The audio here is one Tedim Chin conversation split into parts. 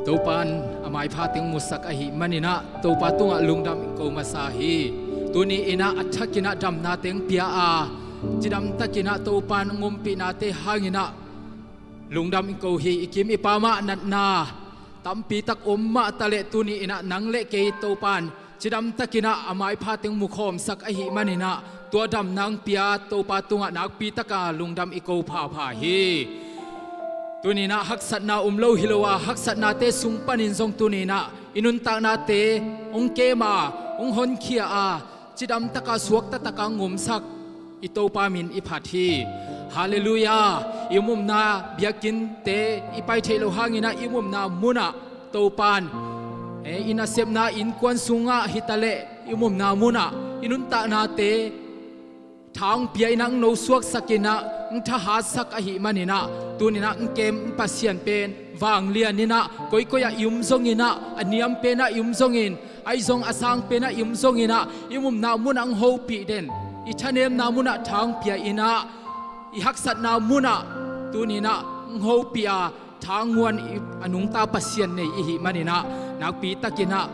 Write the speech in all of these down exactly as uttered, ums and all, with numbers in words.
Topan a maipha teng musak ahih maninah Topa tungah lungdam in ko masa hi. Tuni inah a thakinah damna teng pia a, cidamtakinah Topan hong ompihnate hanginah lungdam in ko hi. I kim i pam ah natna tampitak om mah taleh tuni inah nang le kei Topan cidamtakinah a maipha teng mukhawmsak ahih maninah tua damna hong pia Topa tungah nakpitaka lungdam i ko phapha hi. Tuninah haksatna um lo hi lo a, haksatnate sung panin zong tuninah i nuntaknate hong kem a, hong honkhia a, cidamtaka suaktataka hong omsak i Topa min i phat hi. Halleluiah. I um umna biakinnte i pai theih loh hanginah i um umna munah Topan, eh, i nasepna innkuan sungah hitaleh i um umna munah i nuntaknate tha hong pia inah hong nosuaksak inah hong thahatsak ahih maninah tuninah hong kem hong Pasian pen vanglian inah koikoi ah i um zonginah a niam penah i um zongin ahi zong a sang penah i um zonginah i um umna munah hong hopih den, i thanemna munah tha hong pia inah i haksatna munah tuninah hong hopih a tha hong nguan i, a nungta Pasian nei ihih maninah nakpitakinah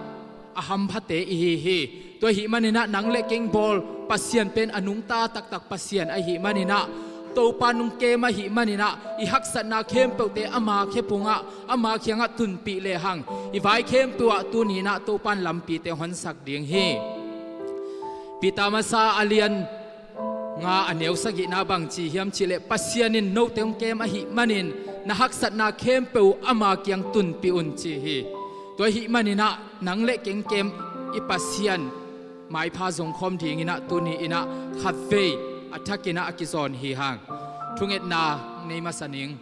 a hamphate ihi hi. Tua ahih maninah nang le keng bawl Pasian pen a nungta taktak Pasian ahih maninah Topa nung kem ahih maninah i haksatna khempeuhte ama khepungah ama kiangah tunpih lehang i vai khempeuh ah tuninah Topan lampite honsak ding hi. Peter masa a lian nga a neu sagihna bang ci hiam cihleh Pasian in note hong kem ahih manin na haksatna khempeuh ama kiang tunpih un ci hi. Tua ahih maninah nang le keng kem i Pasian maipha zongkhawm dinginah tuni inah khatvei a thakinah a kizawn hi hang. Thungetna nei masa ning.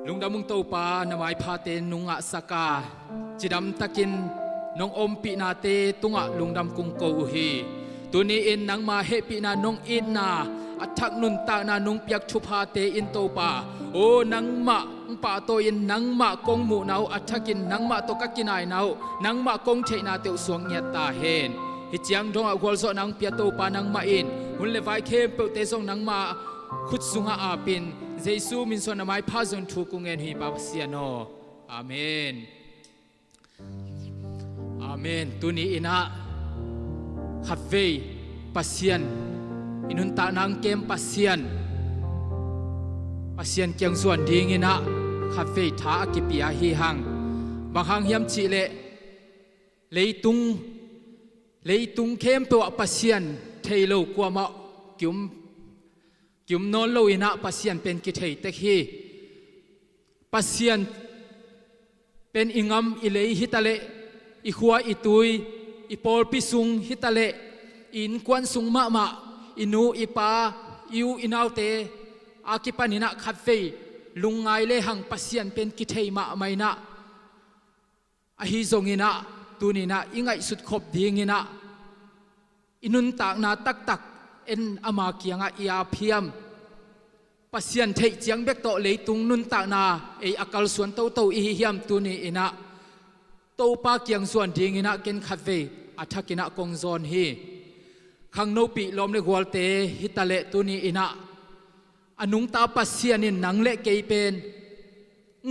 Lungdam ung Topa, na maiphate nung ngahsaka cidamtakin nong ompihnate tungah lungdam kong ko uh hi. Tuni in nangma hehpihna nong itna a thak nuntakna nong piak thuphate in Topa, o nangmah hong pahtawi in nangmah kong muhna uh a thakin nangmah tawh ka kinaina uh nangmah kong theihnate uh suak ngiat ta hen. Hih ciang dongah gualzawhna hong pia Topa nangmah in hun le vai khempeuhte zong nangmah khut sungah apin Jesu min suan a maipha zong thu kong ngen hi Pa Pasian aw. Amen. Amen. Tuni inah khatvei Pasian i nuntakna hong kem Pasian Pasian kiang zuan dinginah khatvei tha a kipia hi hang. Bang hang hiam cihleh leitung leitung khempeuh ah Pasian thei lo kuamah kium kium nawn lo inah Pasian pen kithei tek hi. Pasian pen i ngam i lei hitaleh i khua i tui i pawlpi sung hitaleh i innkuan sung mahmah i nu i pa i u i naute a kipaninah khatvei lungngai lehang Pasian pen kithei mahmah inah ahi zonginah tuninah i ngaihsut khop dinginah i nuntakna taktak en ama kiangah i ap hiam? Pasian theih ciang bek tawh leitung nuntakna ei a kalsuan toto ihi hiam? Tuni inah Topa kiang zuan dinginah ken khatvei a thakinah kong zawn hi. Khangnopi lawm le gualte hitaleh tuni inah a nungta Pasian in nang le kei pen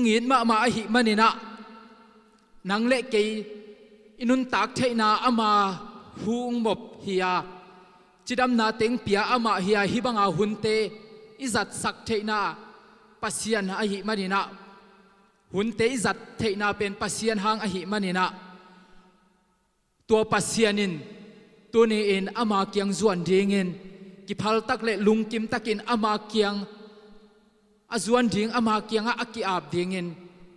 ngit mahmah ahih maninah nang le kei i nuntak theihna ama hu hong mop hi a, cidamna teng pia amah hi a, hih banga hunte i zatsak theihna Pasian ahih maninah hunte i zat theihna pen Pasian hang ahih maninah tua Pasian in tuni in ama kiang zuan dingin kiphaltak le lungkimtakin ama kiang a zuan ding ama kiangah a ki-ap dingin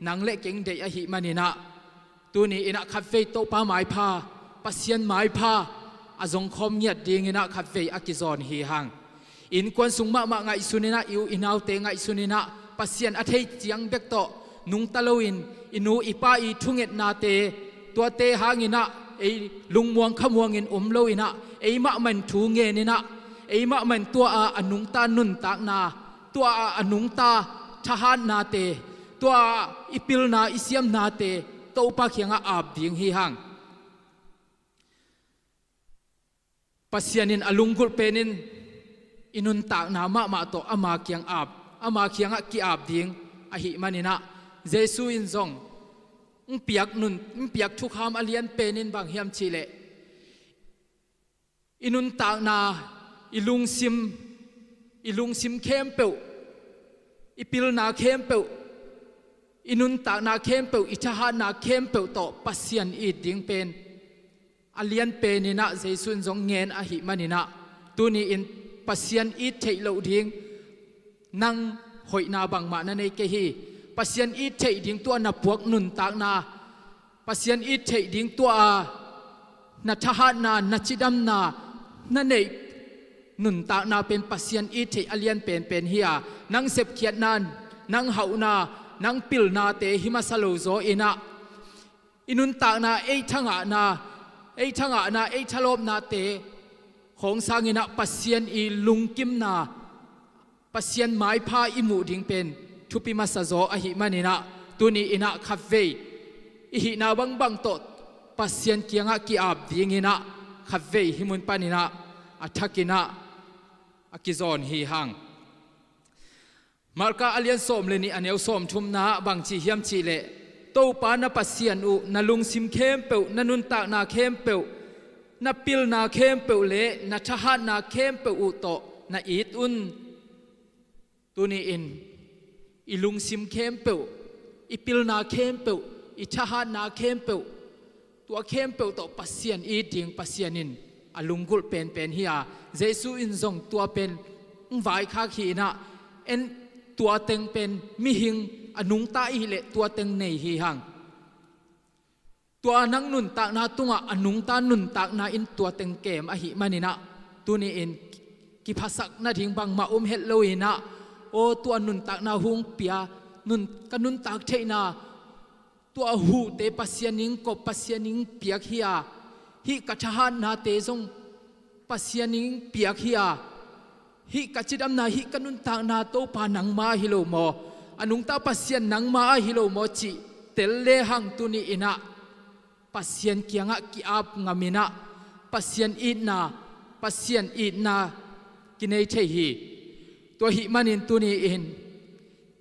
nang le keng deih ahih maninah tuni inah khatvei Topa maipha Pasian maipha a zongkhawm ngiat dinginah khatvei a kizawn hi hang. Innkuan sung mahmah ngaihsun inah i u i naute ngaihsun inah Pasian a thei ciang bek tawh nungta loin i nu i pa i thungetnate tuate hanginah ei lungmuang khamuangin om lo inah ei mahmah in thu ngen inah ei mahmah in tua a a nungta nuntakna tua a a nungta thahatnate tua a i pilna i siamnate Topa kiangah ap ding hi hang. Pasian in a lunggulh penin i nuntakna mahmah tawh ama kiang ap ama kiangah ki-ap ding ahih maninah Jesu in zong hong piak nun, hong piak thukham a lian pen in bang hiam cih leh, i nuntakna, i lungsim, i lungsim khempeuh, i pilna khempeuh, i nuntakna khempeuh, i thahatna khempeuh tawh Pasian it ding pen a lian pen in ah Jesu in zong ngen ahih manin ah, tuni-in Pasian it theih loh ding nang hoihna bangmah na nei kei hi. Pasian it theih ding tua na puak nuntakna, Pasian it theih ding tua a na thahatna, na cidamna, na neih nuntakna pen Pasian it theih a lian penpen hi a, nang sepkhiatna, nang hauhna, nang pilnate hi masa lo zaw in ah, i nuntakna, ei thangahna, ei thangahna, ei thalawpnate khawng sangin ah Pasian i lungkimna, Pasian maipha i muh ding pen thupi masa zaw ahih manin ah, tuni-in ah khatvei i hihna bangbang tawh Pasian kiangah ki-ap dingin ah khatvei hih mun panin ah a thakin ah a kizawn hi hang. Marka a lian sawm le nih, a neu sawmthumna ah bang ci hiam cih leh, Topa na Pasian uh na lungsim khempeuh, na nuntakna khempeuh, na pilna khempeuh le na thahatna khempeuh uh tawh na it un. Tuni-in i lungsim khempeuh, i pilna khempeuh, i thahatna khempeuh, tua khempeuh tawh Pasian it ding Pasian in a lunggulh penpen hi a, Jesu in zong tua pen hong vaikhak hi in ah, en, tua teng pen mihing a nungta i hih leh tua teng nei hi hang. Tua nang nuntakna tungah a nungta nuntakna in tua teng kem ahih manin ah, tuni-in kiphasak nading bangmah om het lo in ah, aw, tua nuntakna hong pia, nun, ka nuntak theihna, tua huhte Pasian in kop, Pasian in piak hi a, hih ka thahatnate zong Pasian in piak hi a, hih ka cidamna, hih ka nuntakna Topa nangma ahi lo maw, a nungta Pasian nangma ahi lo maw cih tel lehang, tuni-in ah Pasian kiangah ki-ap ngam in ah, Pasian itna, Pasian itna kinei thei hi. Tua ahih manin tuni-in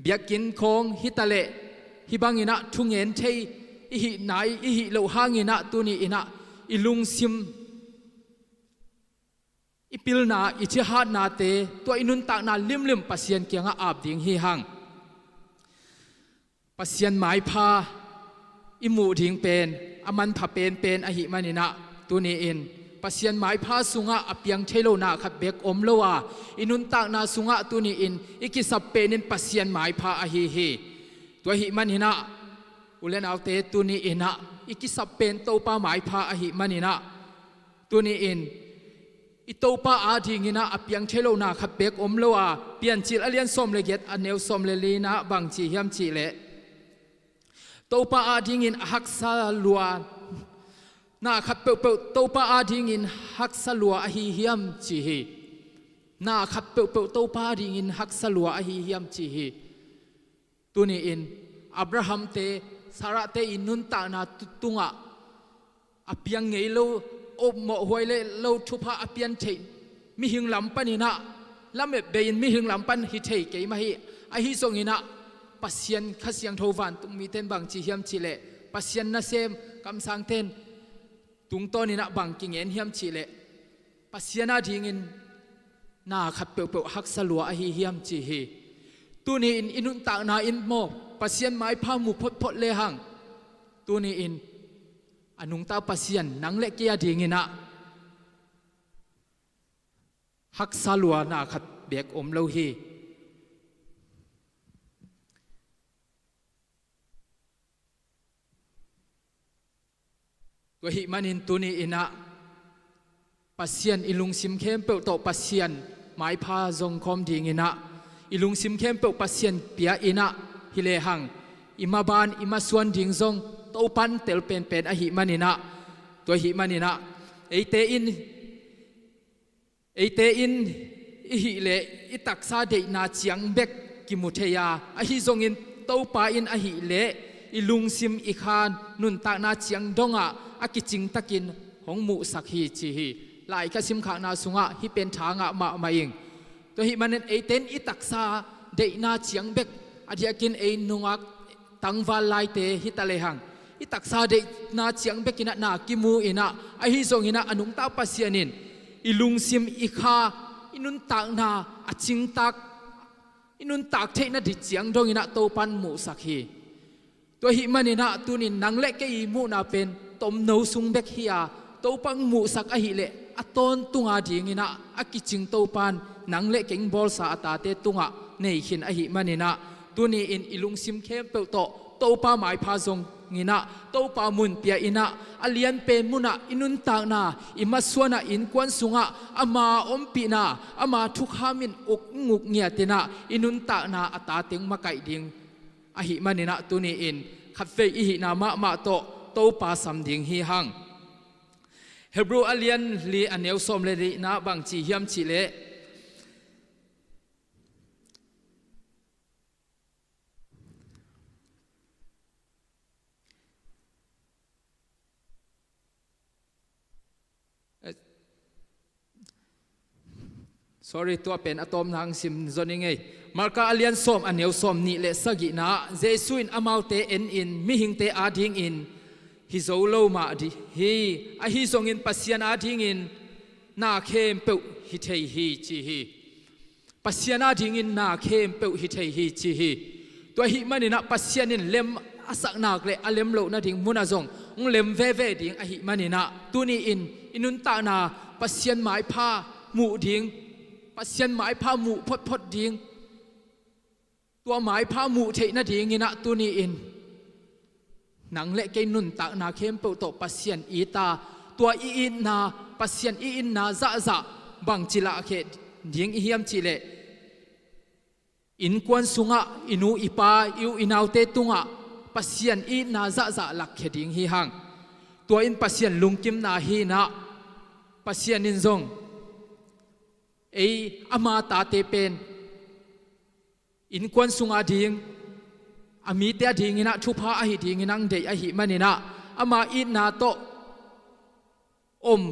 biakinn khawng hi ta leh, hih bangin ah thungen thei i hih nai, i hih loh hangin ah, tuni-in ah i lungsim, i pilna, i thahatnate, tua i nuntakna limlim Pasian kiangah ap ding hi hang. Pasian maipha i muh ding pen a manpha penpen ahih manin ah, tuni-in Pasian maipha sungah a piang thei lo na khat bek om lo a, i nuntakna sungah tuni-in i kisap pen in Pasian maipha ahi hi. Tua ahih manin ah, u le naute, tuni-in ah i kisap pen Topa maipha ahih manin ah, tuni-in i Topa adingin ah a piang thei lo na khat bek om lo a, Piancil a lian sawm le giat, a neu sawm le lina ah bang ci hiam cih leh, Topa adingin a haksa lua na khat peuhpeuh Topa adingin haksa lua ahi hiam ci hi. Na khat peuhpeuh Topa adingin haksa lua ahi hiam ci hi. Tuni-in Abraham-te, Sarah-te i nuntakna tu-, tungah a piang ngei lo, op mawhhuai le lo thupha a pian theih mihing lam panin ah, lamep bei-in mihing lam pan hi thei kei mah hi. Ahi zongin ah Pasian Kha Siangtho vantung mite in bang ci hiam cih leh, Pasian nasem kamsangte in tungtawnin ah bang kingen hiam cih leh, Pasian adingin na khat peuhpeuh haksa lua ahi hiam ci hi. Tuni-in i nuntakna in maw, Pasian maipha mu photphot lehang, tuni-in a nungta Pasian nang le kei adingin ah haksa lua na khat bek om lo hi. Tua ahih manin tuni-in ah Pasian i lungsim khempeuh tawh Pasian maipha zong khawm dingin ah, i lungsim khempeuh Pasian pia in ah, hi lehang i maban i masuan ding zong Topan tel penpen ahih manin ah, tua ahih manin ah eite in Eite in i hih leh i taksa deihna ciang bek kimu thei a, ahi zongin Topa in ahih leh i lungsim i kha nuntakna ciang dongah a kicingtakin hong muhsak hi ci hi. Laikhak simkhakna sungah hih pen tha ngah mahmah ing. Tua ahih manin eite in i taksa deihna ciang bek, a diakin ei nungak tangval laite hi ta lehang, i taksa deihna ciang bekin ah na kimu in ah, ahi zongin ah a nungta Pasian in i lungsim, i kha, i nuntakna a cingtak, i nuntak theihna ding ciang dongin ah Topan muhsak hi. Tua ahih manin ah tunin nang le kei i muhna pen tomno sung bek hi a, Topan muhsak ahih leh a tawntung a dingin ah a kicing Topan nang le kei bawlsa a tate tungah nei khin ahih manin ah, tuni-in i lungsim khempeuh tawh Topa maipha zongin ah, Topa mun pia in ah, a lianpen munah i nuntakna, i masuanah, innkuan sungah ama ompihna, ama thukham in uk, uk ngiat in ah i nuntakna a tateng makaih ding ahih manin ah, tuni-in khatvei i hihna mahmah tawh Topa sam ding hi hang. Hebrew a lian li, a neu sawm le nihna bang ci hiam cih leh, eh, sorry, tua pen a tawpna hong sim zaw ning ei. Marka a lian sawm, a neu sawmnih le sagihna ah, Jesu in amaute en in, mihingte adingin hi zo lo mah ding hi, ahi zongin Pasian adingin na khempeuh hi thei hi, ci hi. Pasian adingin na khempeuh hi thei hi, ci hi. Tua ahih manin ah Pasian in lem a sak nak leh a lem loh nading munah zong hong lem veve ding ahih manin ah, tuni-in i nuntakna Pasian maipha muh ding, Pasian maipha muh photphot ding, tua maipha muh theih nadingin ah tuni-in nang le kei nuntakna khempeuh tawh Pasian it a, tua i itna, Pasian i itna zahzah bangci lahkheh ding i hiam cih leh, innkuan sungah i nu i pa, i u i naute tungah Pasian i itna zahzah lakkhia ding hi hang. Tua in Pasian lungkimna hi in ah, Pasian in zong ei ama tate pen innkuan sung ading, a mite adingin ah thupha ahi dingin hong deih ahih manin ah, ama itna tawh om,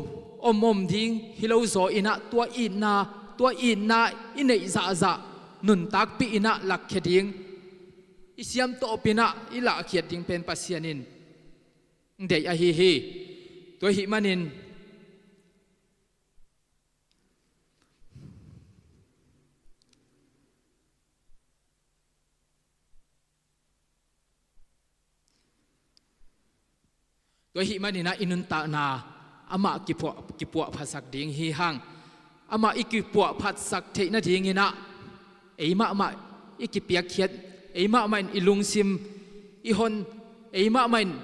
om, om ding hi lo zaw in ah, tua itna, tua itna i neih zahzah nuntakpih in ah lakkhia ding, i siam tawpin ah i lahkhiat ding pen Pasian in hong deih ahi hi. Tua ahih manin Tua ahih manin ah i nuntakna amah kipuah, kipuahphatsak ding hi hang. Amah i kipuahphatsak theih nadingin ah ei mahmah i kipiakkhiat, ei mahmah in i lungsim, i hon, ei mahmah in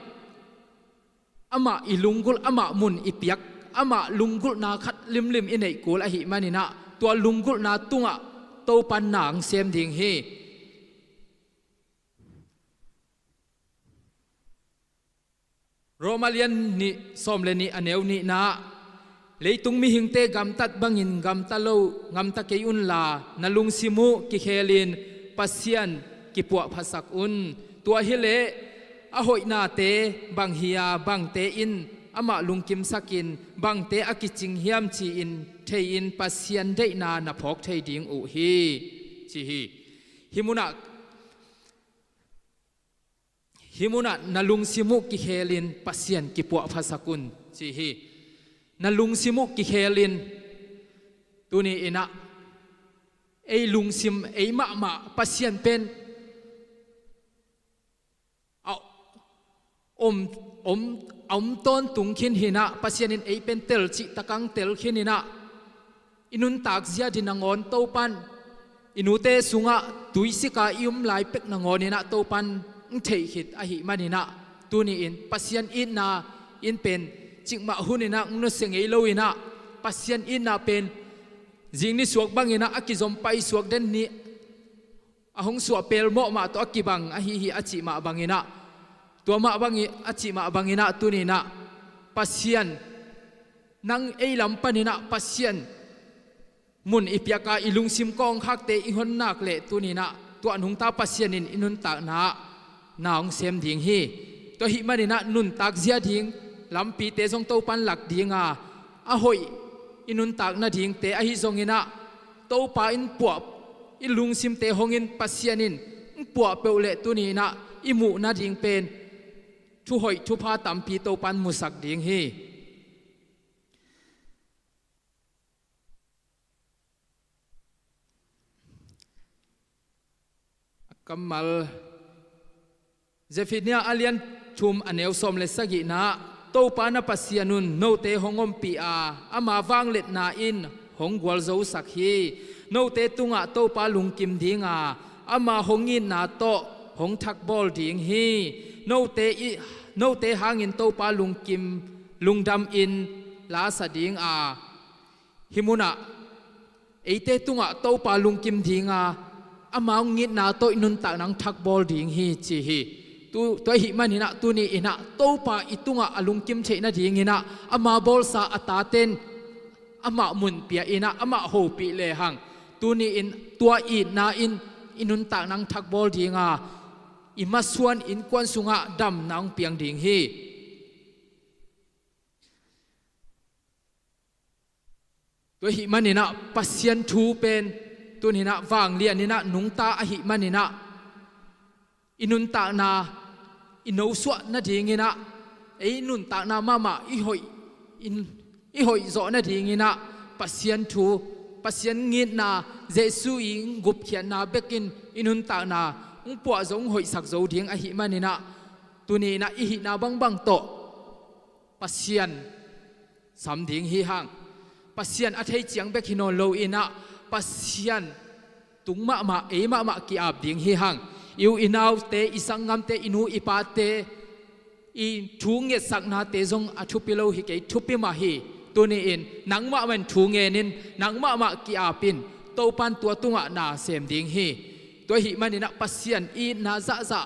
amah i lunggulh, amah mun i piak, amah lunggulhna khat limlim i neih kul ahih manin ah, tua lunggulhna tungah Topan na hong sem ding hi. Roma lian nih, sawm le nih, a neu nihna ah, leitung mihingte gamtat bangin gamta lo, gamta kei unla, na lungsim uh kikhelin Pasian kipuahphatsak un. Tua hileh a hoihnate bang hi-a, bangte in amah lungkimsakin, bangte a kicing hiam ci-in thei-in Pasian deihna na phawk thei ding uh hi, ci hi. Hih munah Hih munah na lungsim uh kikhelin Pasian kipuahphatsak un, ci hi. Na lungsim uh kikhelin, tuni in ah ei lungsim, ei mahmah Pasian pen a om, om, a om tawntung khin hi in ah, Pasian in ei pen tel cih tak hong tel khin hi in ah, i nuntak zia ding nangawn Topan, i nute sungah tuisik a i om lai pek nangawn in ah Topan hong theih khit ahih manin ah, tuni in Pasian itna in pen cikmah hun in ah hong nusia ngei lo in ah, Pasian itna pen zing nisuak bangin ah a kizom paisuak den ni a hong suah pelmawh mah tawh a kibang ahi hi a cih mah bangin ah, tua mah bangin, a cih mah bangin ah, tuni in ah Pasian, nang ei lam panin ah Pasian mun i piak a, i lungsim kawngkhakte i hon nak leh, tuni in ah tua nungta Pasian in i nuntakna ah na hong sem ding hi. Tua ahih manin ah nuntak zia ding lampite zong Topan lak ding a, a hoih i nuntak nadingte ahi zongin ah, Topa in puah, i lungsimte hongin Pasian in hong puah peuh leh, tuni in ah i muh nading pen thuhoih thupha tampi Topan musak ding hi. A kammal Zephaniah a lian thum a neu sawm le sagihna ah, Topa na Pasian un note hong ompih a, ama vangliatna in hong gualzosak hi. Note tungah Topa lungkim ding a, ama hong itna tawh hong thakbawl ding hi. Note i, note hangin Topa lungkim, lungdam in la sa ding a, hih munah eite tungah Topa lungkim ding a, ama hong itna tawh i nuntakna hong thakbawl ding hi, ci hi. Tu, tua ahih maninah tuni inah Topa i tungah a lungkim theih nadinginah ama bawlsa a taten amah mun pia inah amah hopih lehang, tuni in tua itna in i nuntakna hong thakbawl ding a, i masuan innkuan sungah damna hong piang ding hi. Tua ahih maninah Pasian thu pen tuninah vanglianinah nungta ahih maninah i nuntakna i nosuah nadinginah, ei nuntakna mahmah i hoih, i hoih zawh nadinginah Pasian thu, Pasian ngitna, Jesu i gupkhiatna bekin i nuntakna hong puah zo, hong hoihsak zo ding ahih maninah, tuni inah i hihna bangbang tawh Pasian sam ding hi hang. Pasian a thei ciang bek hi nawn lo inah, Pasian tung mahmah, ei mahmah ki-ap ding hi hang. I u i naute, i sanggamte, i nu i pate i thu ngetsaknate zong a thupi lo hi kei, thupi mah hi. Tuni in nang mahmah in thu ngenin, nang mahmah ki-ap in, Topan tua tungah na sem ding hi. Tua ahih maninah Pasian itna zahzah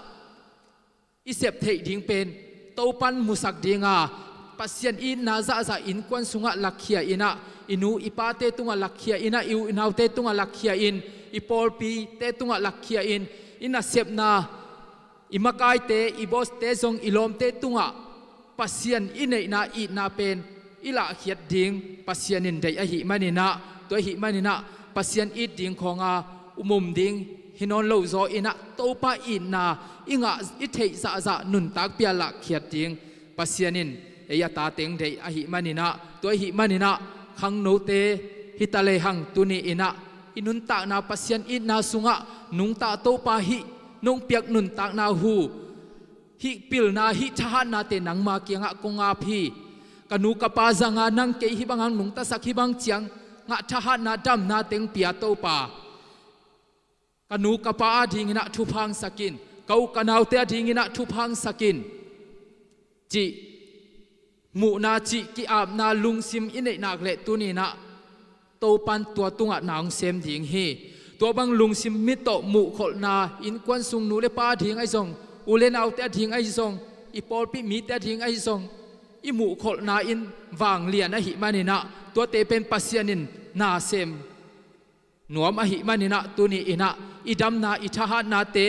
i sep theih ding pen Topan musak ding a, Pasian itna zahzah innkuan sungah lakkhia inah, i nu i pate tungah lakkhia inah, i u i naute tungah lakkhia in, i pawlpite tungah lakkhia in, i nasepna, i makaite, i bawste zong, i lawmte tungah Pasian i neihna itna pen i lahkhiat ding Pasian in deih ahih maninah, tua ahih maninah Pasian it ding khawnga umum ding hi nawn lo zaw inah, Topa itna i ngah i theih zahzah nuntak pia lahkhiat ding Pasian in ei a tateng deih ahih maninah, tua ahih maninah khangnote hi ta lehang, tuni inah i nuntakna Pasian itna sungah nungta, Topa hih nong piak nuntakna hu, hih pilna, hih thahatnate nangma kiangah kong ap hi. Ka nu ka pa zanga nang kei hih bang hang nungtasak, hih bang ciang ngah thahatna, damna teng pia Topa. Ka nu ka pa adinginah thupha hong sak in, ka u ka naute adinginah thupha hong sak in, cih muhna, cih ki-apna lungsim i neih nak leh, tuninah Topan tua tungah na hong sem ding hi. Tua bang lungsim mit tawh muhkholhna, innkuan sung nu le pa ading ahi zong, u le naute ading ahi zong, i pawlpi mite ading ahi zong, i muhkholhna in vanglian ahih maninah, tuate pen Pasian in na sem nuam ahih maninah, tuni inah i damna, i thahatnate,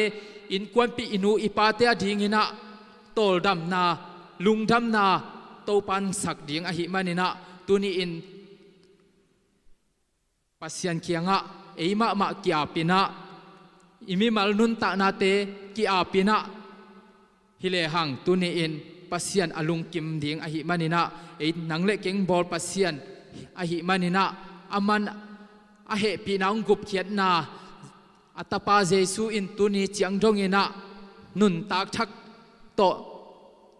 innkuanpih, i nu i pate adinginah tawldamna, lungdamna Topan sak ding ahih maninah, tuni in Pasian kiangah ei mahmah ki-ap inah, i mimal nuntaknate ki-ap inah, hi lehang, tuni in Pasian a lungkim ding ahih maninah, ei nang le keng bawl Pasian ahih maninah, a man a hehpihna hong gupkhiatna a Tapa Jesu in tuni ciang donginah nuntak thak tawh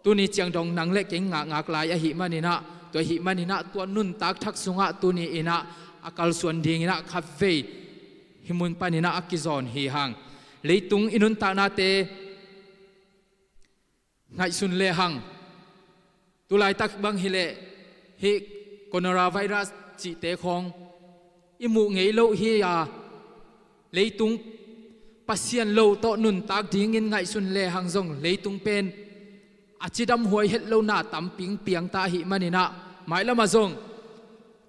tuni ciang dong nang le keng ngahngak lai ahih maninah, tua ahih maninah tua nuntak thak sungah tuni inah a kalsuan dinginah khatvei hih mun paninah a kizawn hi hang. Leitung i nuntaknate ngaihsun lehang, tulaitak bang hileh hih coronavirus cihte khawng i muh ngei loh hi a, leitung Pasian lo tawh nuntak dingin ngaihsun lehang zong leitung pen a cidam huai het lo na tampi piangta ahih maninah, mailamah zong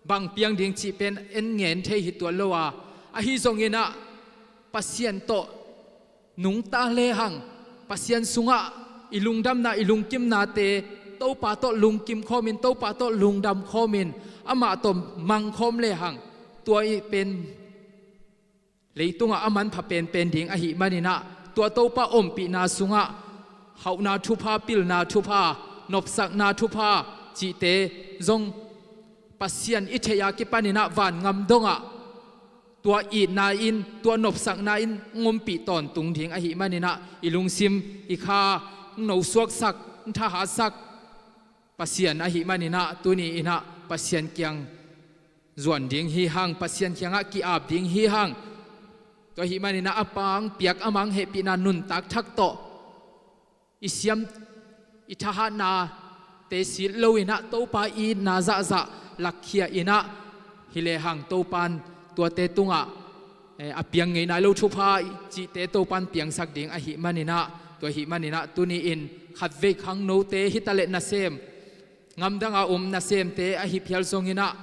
bang piang ding cih pen en ngen thei hi tuan lo a, ahi zonginah Pasian tawh nungta lehang, Pasian sungah i lungdamna, i lungkimnate Topa tawh lungkim khawmin, Topa tawh lungdam khawmin, amah tawh mang khawm lehang, tua i pen leitungah a manpha penpen ding ahih maninah, tua Topa ompihna sungah hauhna thupha, pilna thupha, nopsakna thupha cihte zong Pasian i theih a kipaninah vangam dongah tua itna in, tua nopsakna in ng ompih tawntung ding ahih maninah i lungsim, i kha ng nosuaksak, ng thahatsak Pasian ahih maninah tuni inah Pasian kiang zuan ding hi hang, Pasian kiangah ki-ap ding hi hang. Tua ahih maninah a pang piak a mang hehpihna nuntak thak tawh i siam, i thahatna te sit lo inah Topa i itna zahzah lakkhia inah hi lehang Topan tuate tungah eh, a piang ngei nai lo thupha cihte Topan piangsak ding ahih maninah, tua ahih maninah tuni in khatvei khangnote hitaleh nasem, ngamdanga om nasemte ahi phial zonginah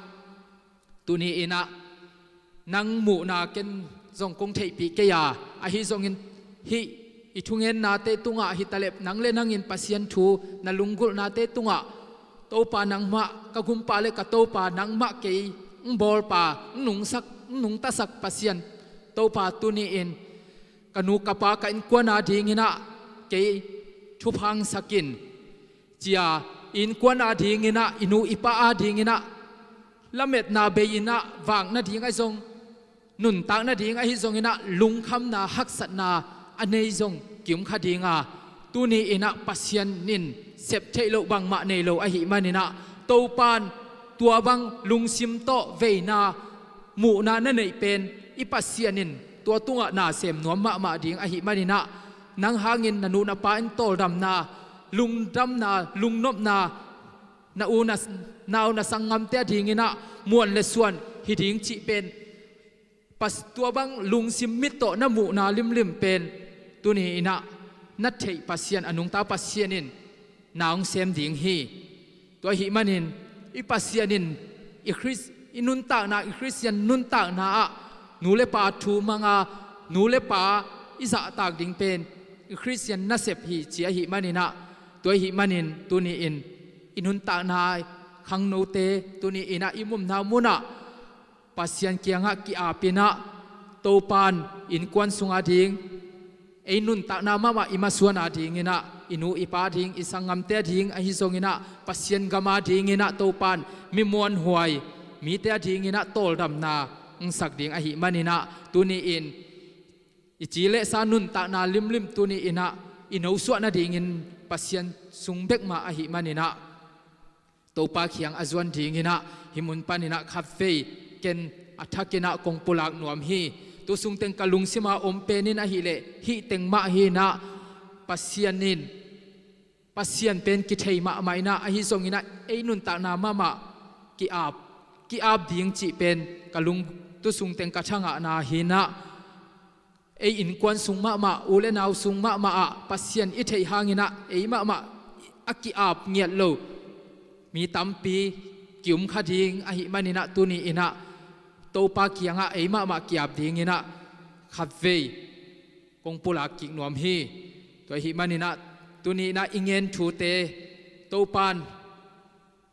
tuni inah nang muhna ken zong kong theihpih kei a, ahi zongin hih i thungennate tungah hitaleh nang le nangin Pasian thu na lunggulhnate tungah Topa nangmah ka gumpa le ka Topa, nangmah kei ng bawlpa, ng nungsak, ng nungtasak Pasian Topa tuni in ka nu ka pa ka innkuan a dinginah kei thupha ngsakin cia, i innkuan a dinginah i nu i pa a dinginah lametna bei inah vak nading ahi zong, nuntak nading ahi zonginah lungkhamna haksatna a nei zong kium kha dinga, tuni inah Pasian in sep theih loh bangmah nei lo ahih maninah Topan tua bang lungsim tawh veina muhna na neih pen i Pasian in tua tungah na sem nuam mahmah ding ahih maninah nang hangin na nu na pa in tawldamna, lungdamna, lungnopna, na u na, nau na sanggamte a dinginah muan le suan hi ding cih pen Pas-, tua bang lungsim mit tawh na muhna limlim pen tuni inah na theih Pasian, a nungta Pasian in na hong sem ding hi. Tua ahih manin i Pasian in i Khrist, i nuntakna, i Khristian nuntakna ah nu le pa thu manga nu le pa i zahtak ding pen i Khristian nasep hi ci ahih maninah, tua ahih manin tuni in i nuntakna khangnote tuni inah i mumna munah Pasian kiangah ki-apinah Topan innkuan sunga ding ei nuntakna mahmah i masuana dinginah i nu i pa ding, i sanggamte a ding ahi zonginah Pasian gama dinginah Topan mi muanhuai mite a dinginah tawldamna ngsak ding ahih maninah tuni in i ci le sa nuntakna limlim tuni inah i nosuah nadingin Pasian sung bekmah ahih maninah Topa kiang a zuan dinginah hih mun paninah khatvei ken a thakinah kong pulak nuam hi. Tu sungteng ka lungsima om penin ahileh hih teng mah hinah Pasian in, Pasian pen kithei mahmah inah ahi zonginah ei nuntakna mahmah ki-ap, ki-ap ding cih pen ka lung, tu sungteng ka thangahna hinah ei innkuan sung mahmah, u le nau sung mahmah ah Pasian i theih hanginah ei mahmah a ki-ap ngiat lo mi tampi kium kha ding ahih maninah tuni inah Topa kiangah ei mahmah ki-ap dinginah khatvei kong pulak kik nuam hi. Tua ahih maninah tuni inah i ngen thute Topan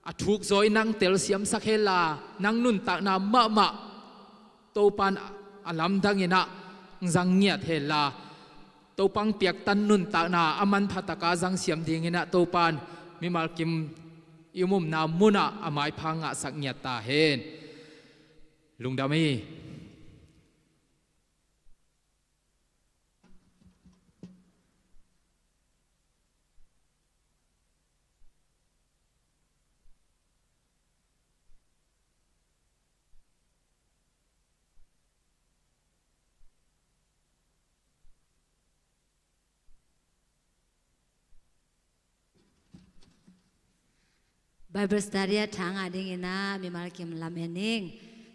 a thukzawi nang telsiamsak henla, nang nuntakna mahmah Topan a lamdanginah zang ngiat henla, Topan piaktan nuntakna a manphataka zangsiam dinginah Topan mimal kim i umumna munah a maipha ngahsak ngiat ta hen. Lungdam hi. Bible study a thang a dinginah mimal kim lam en ning.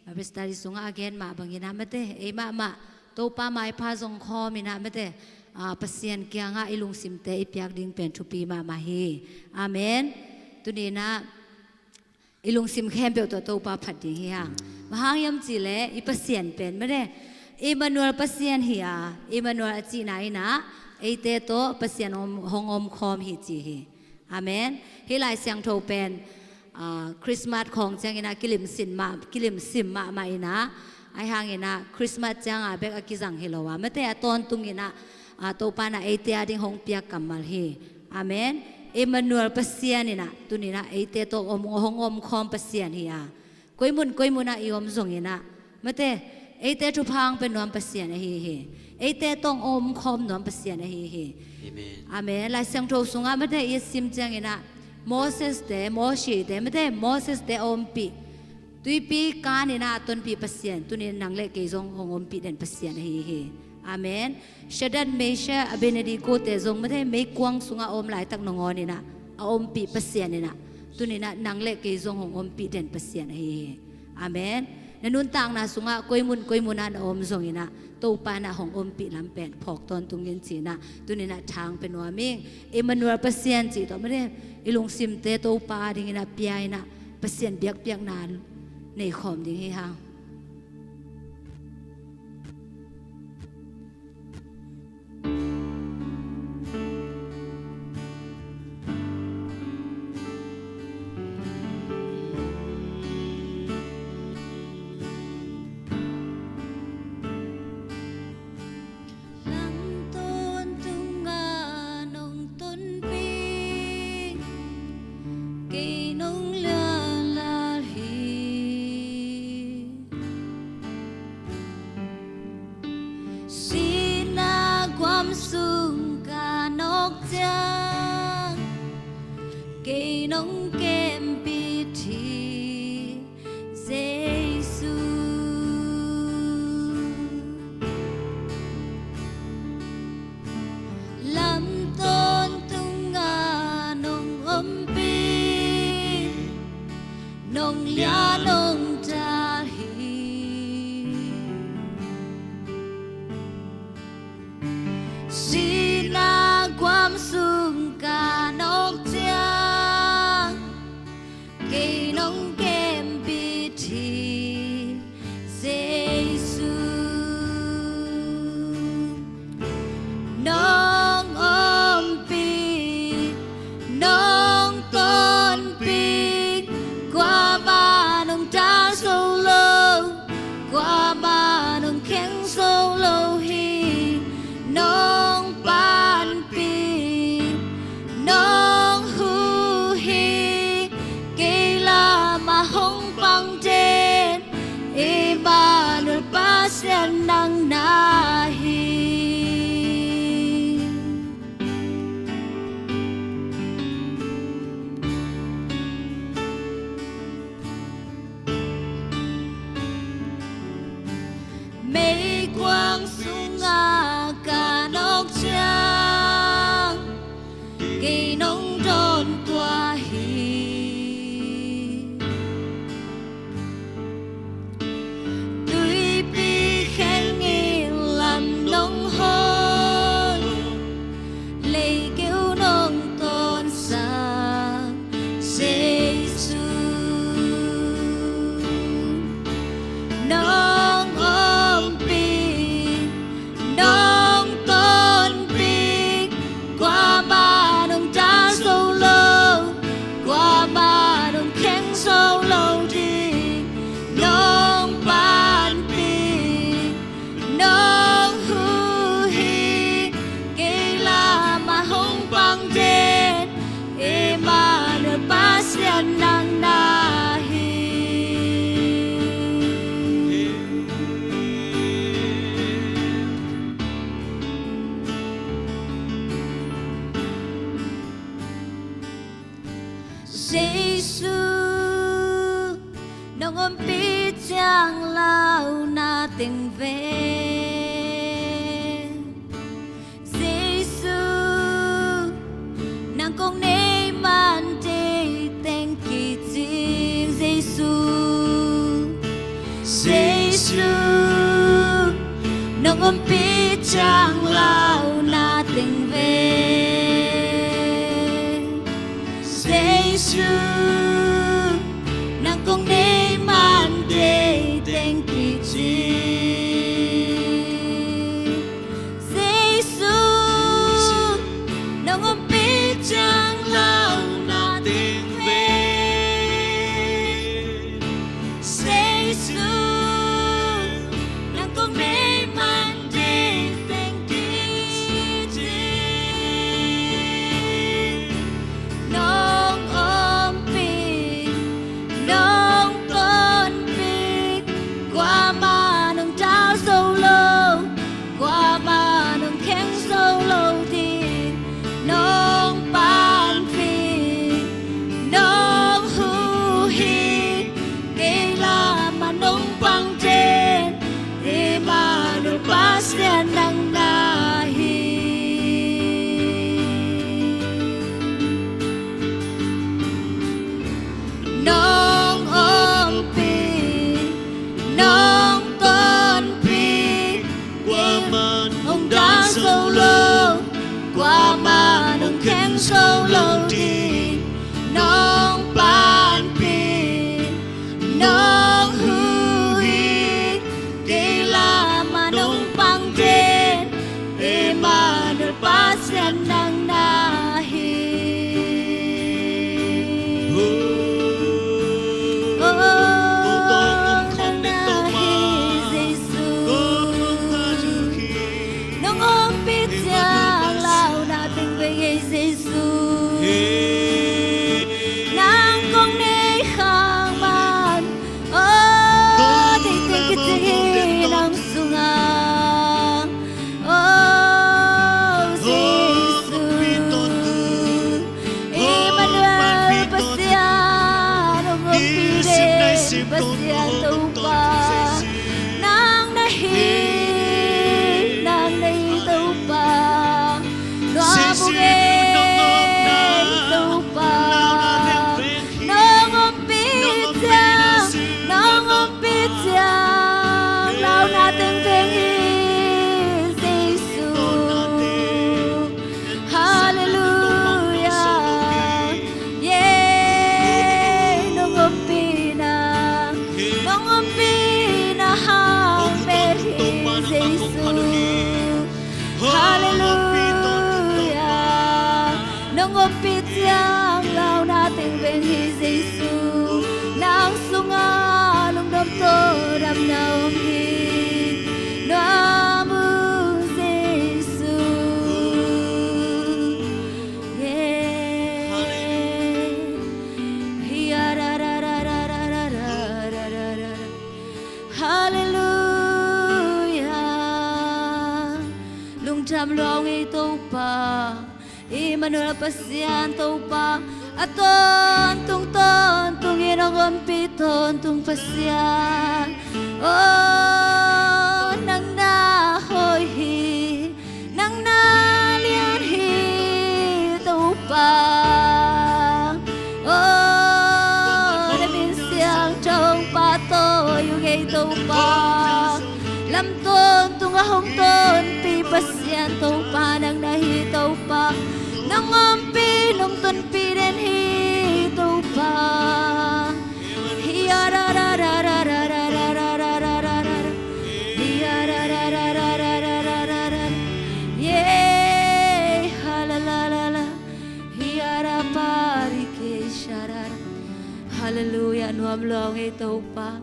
Bible study sungah a gen mah banginah mate ei mahmah Topa maipha zong khawminah mate, ah, Pasian kiangah i lungsimte i piak ding pen thupi mahmah hi. Amen. Tuninah i lungsim khempeuh tawh Topa phat ding hi hang. Bang hang hiam cihleh i Pasian pen mate Emmanuel Pasian hi a, Emmanuel a cihna inah eite tawh Pasian om, hong omkhawm hi ci hi. Amen. Hih Lai Siangtho pen, ah, Christmas khawng cianginah kilimsim mah, kilimsim mahmah inah, ahi hanginah Christmas cianga bek a kizang hi lo a, mate a tawntunginah, ah, Topa inah eite a ding hong piak kammal hi. Amen. Emmanuel Pasian in ah tuni-in ah eite tawh om, hong omkhawm Pasian hi a, koi mun koi mun ah i om zongin ah, mate, eite thupha hong pia nuam Pasian ahi hi. Eite tawh hong omkhawm nuam Pasian ahi hi. Amen. Amen. Lai Siangtho sungah, mate, i sim ciangin ah Moses te, Mosi te, mate, Moses te a ompih, tuipi kan in ah a tonpih Pasian, tuni-in nang le kei zong hong ompih den Pasian ahi hi. Amen. Shadrach, Meshach, Abednego te zong, mate, meikuang sungah a om laitak nangawn in ah a ompih Pasian in ah tuni-in ah nang le kei zong hong ompih den Pasian ahi hi. Amen. Na nuntakna sungah koi mun koi mun ah na om zongin ah, Topa in ah hong ompih lam pen phawk tawntung in ci-in ah tuni-in ah tha hong pia nuam ing. Emmanuel Pasian cih tawh, mate, i lungsimte Topa adingin ah pia in ah, Pasian biakpiakna nei khawm ding hi hang. Lam tawntungah nong tonpih, kei nong lian lal hi. Sihna guam sung ka nawk ciang, kei nong kempih hi, Jesu. Lam tawntungah nong ompih, nong lian nong dal hi. Sihna guam sung ka nawk ciang, kei nong kempih hi, Jesu. Nong ompih, nong tonpih, kuamah nong dal zo lo, kuamah nong kheng zo lo hi. Nong panpih, nong huh hi, kei lamah hong pang den, Emmanuel Pasian nang na hi. Meikuang sungah ka nawk ciang, kei nong dawntuah hi. Tuipi kheng in lam nong hawm, leikeu nong tawnsak, Jesu. Nong ompih, nong tonpih, kuamah nong dal zo lo, kuamah nong kheng zo lo ding. Nong panpih, nong huh hi, kei lamah hong pang den, Emmanuel Pasian nang na hi. Jesu, nong ompih ciang launa teng ven. Jesu, nang kong nei man dei teng kicing. Jesu, Jesu, nong ompih ciang launa teng ven. Jesu, nang kong nei man dei teng kicing. Jesu, nong ompih ciang launa teng ven. Jesu, nang kong nei man dei teng kicing. zo lo ding nong panpih, nong huh hi. Kei lamah nong pang den, Emmanuel Pasian nang na hi. Oh, nang na hi Jesu. Nong ompih ciang launa teng veng hi Jesu. Nang kong nei khak man, oh, teitei kicing hi nang sungah. Oh, Jesu. Emmanuel Pasian, hong ompih den Pasian Topa. Nang na hi, nang na hi Topa. Nuam ung ei Topa. Nong ompih ciang, nong ompih ciang launa teng veng hi Jesu. Halleluia. Yeah, nong ompihna, nong ompihna hang met hi Jesu. Halleluia. Nong ompih ciang launa teng veng hi Jesu. Nang sungah lungdam tawh damna om hi. Nuam ung Jesu. Yeah. Hia ra ra ra ra ra ra ra ra ra ra. Halleluia. Lungdam lua ung ei Topa. Emmanuel Pasian Topa, a tawntung tawntung in hong ompih tawntung Pasian. Oh, nang na hoih hi, nang na lian hi Topa. Oh, na min siangtho hong pahtawi ung ei Topa. Lam tawntung a hong tonpih Pasian Topa nang na hi Topa. Nong ompih nong tonpih den hi Topa. Hia ra ra ra ra ra ra ra ra ra ra. Hia ra ra ra ra ra ra ra ra ra. Yeah, ha la la la la. Hia ra pa ri ke sha ra ra. Halleluia, nuam lua ung ei Topa.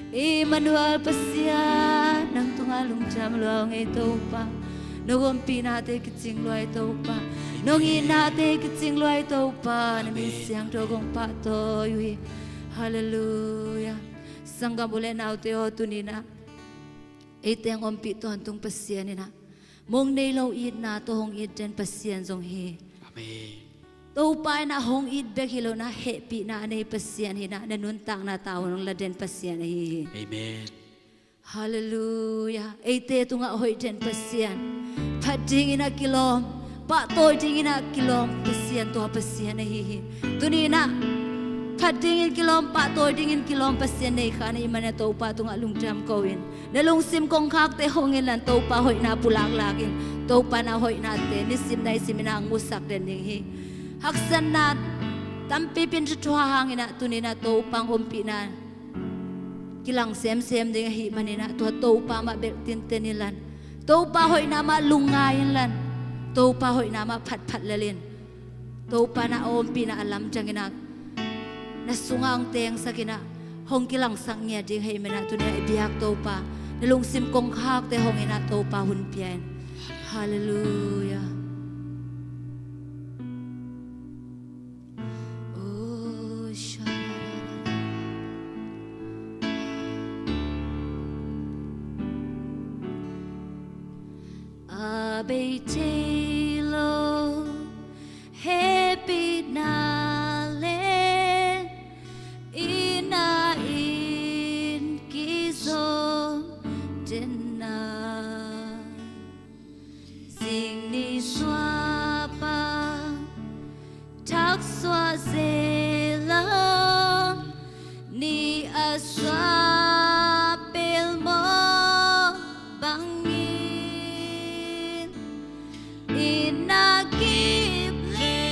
Emmanuel Pasian, nang tungah lungdam lua ung ei Topa. Nong ompihnate kicing lua ei Topa. Nong itnate kicing lua ei Topa. Na min siangtho kong pahtawi uh hi. Halleluia. Sanggam u le naute aw, tuni-in ah eite hong ompih tawntung Pasian in ah mong nei lo itna tawh hong it den Pasian zong hi. Amen. Topa in ah hong it bek hi lo-in ah hehpihna a nei Pasian hi-in ah na nuntakna tavuan hong la den Pasian ahi hi. Amen. Halleluia. Eite tungah hoih den Pasian, phat dingin ah kilawm, pahtawi dingin ah kilawm Pasian, tua Pasian ahi hi. Tuni-in ah phat dingin kilawm, pahtawi dingin kilawm Pasian nei kha na hih manin ah Topa tungah lungdam ko-in, na lungsim kongkhakte hong inla-in Topa hoihna pulaklak in, Topa na hoihnate nisim naisim in ah hong musak den ding hi. Haksatna tampi pin thuthuah hangin ah tuni-in ah Topa hong ompihna kilang semsem ding ahih manin ah tua Topa mah bel tinten inla-in, Topa hoihna mah lungngai inla-in, Topa hoihna mah phatphat lel in, Topa na a ompihna a lamdang in ah na sungah hong tengsak in ah hong kilangsak ngiat ding ahih manin ah tuni-in ah i biak Topa, na lungsim kongkhakte hong in ah Topa hun pia in. Halleluia. Oh, sha-, a bei thei lo hehpihna le itna in kizom denna, zing ni suah pan thak suah zel a, ni a suah pelmawh bangin, itna kip le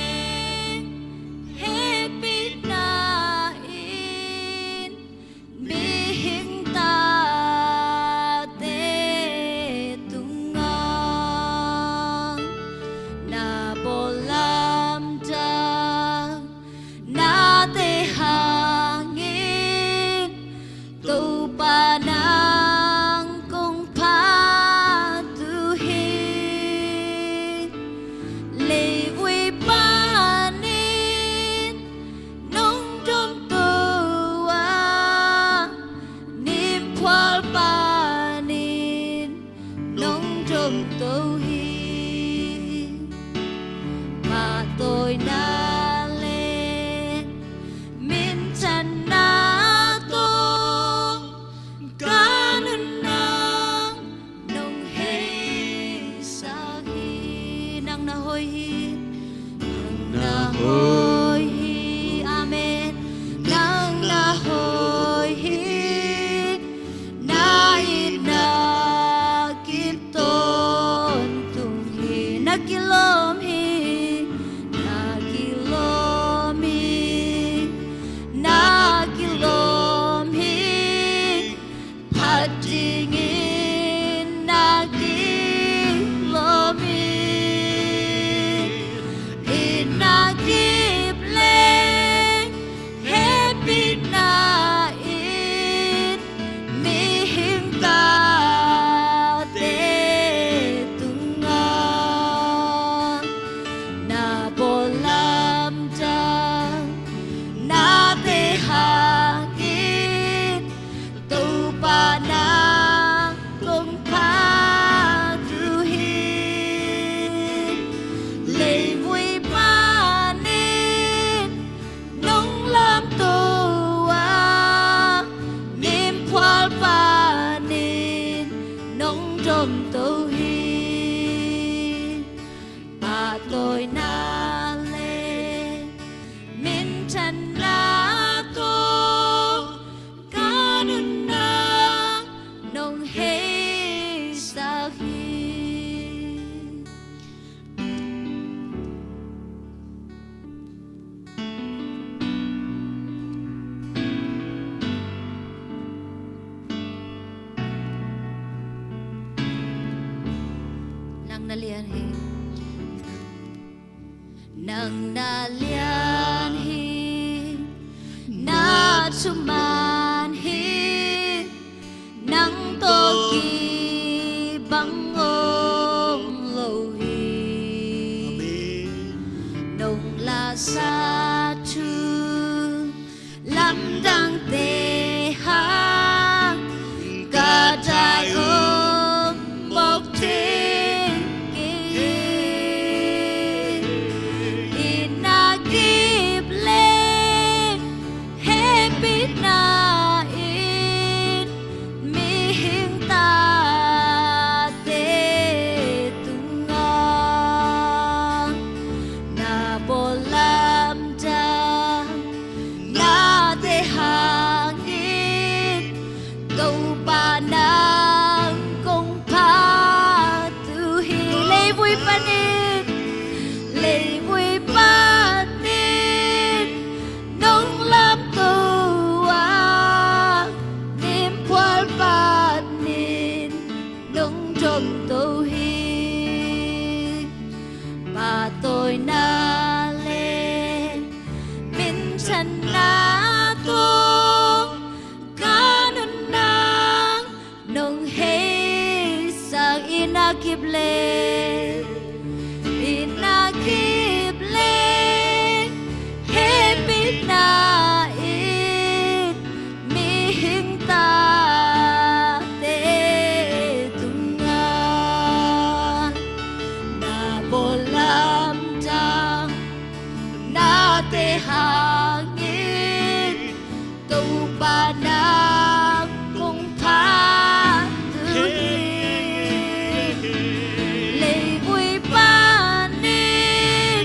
Lian hi. Nang na lian hi, na thuman hi, nang tawh kibang om lo hi. Amen. Nong lasa thu lamdangte hang ka dai om mawk thei kei hi. I na kip leng hehpihna in mihing tate tungah na bawl lamdang nate hangin Topa nang kong phat uh hi. Leivui panin, leivui panin nong lamto a, mimphual panin nong domto hi. Pahtawina le minthanna tawh ka nunna nong heisak. I na kip leng, i na kip leng hehpihna in mihing tate tungah na bawl lamdang nate hangin Topa nang kong phat uh hi. Leivui panin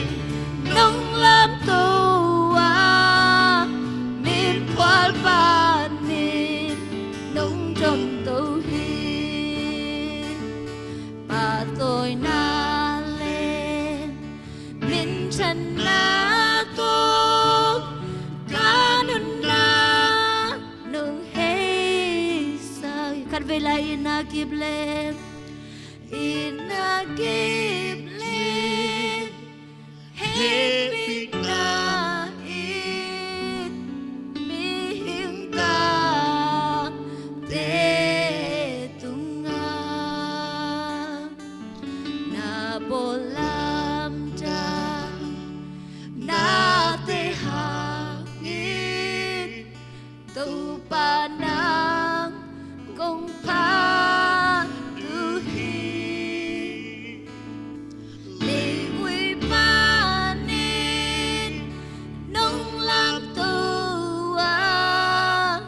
nong lamto a, mimphual panin nong domto hi. Pahtawina le minthanna tawh ka nunna nong heisak. Khatvei lai, i na kip leng, i na kip leng hehpihna in mihing tate tungah na bawl lamdang nate hangin Topa nang kong phat uh hi. Leivui panin nong lamto a,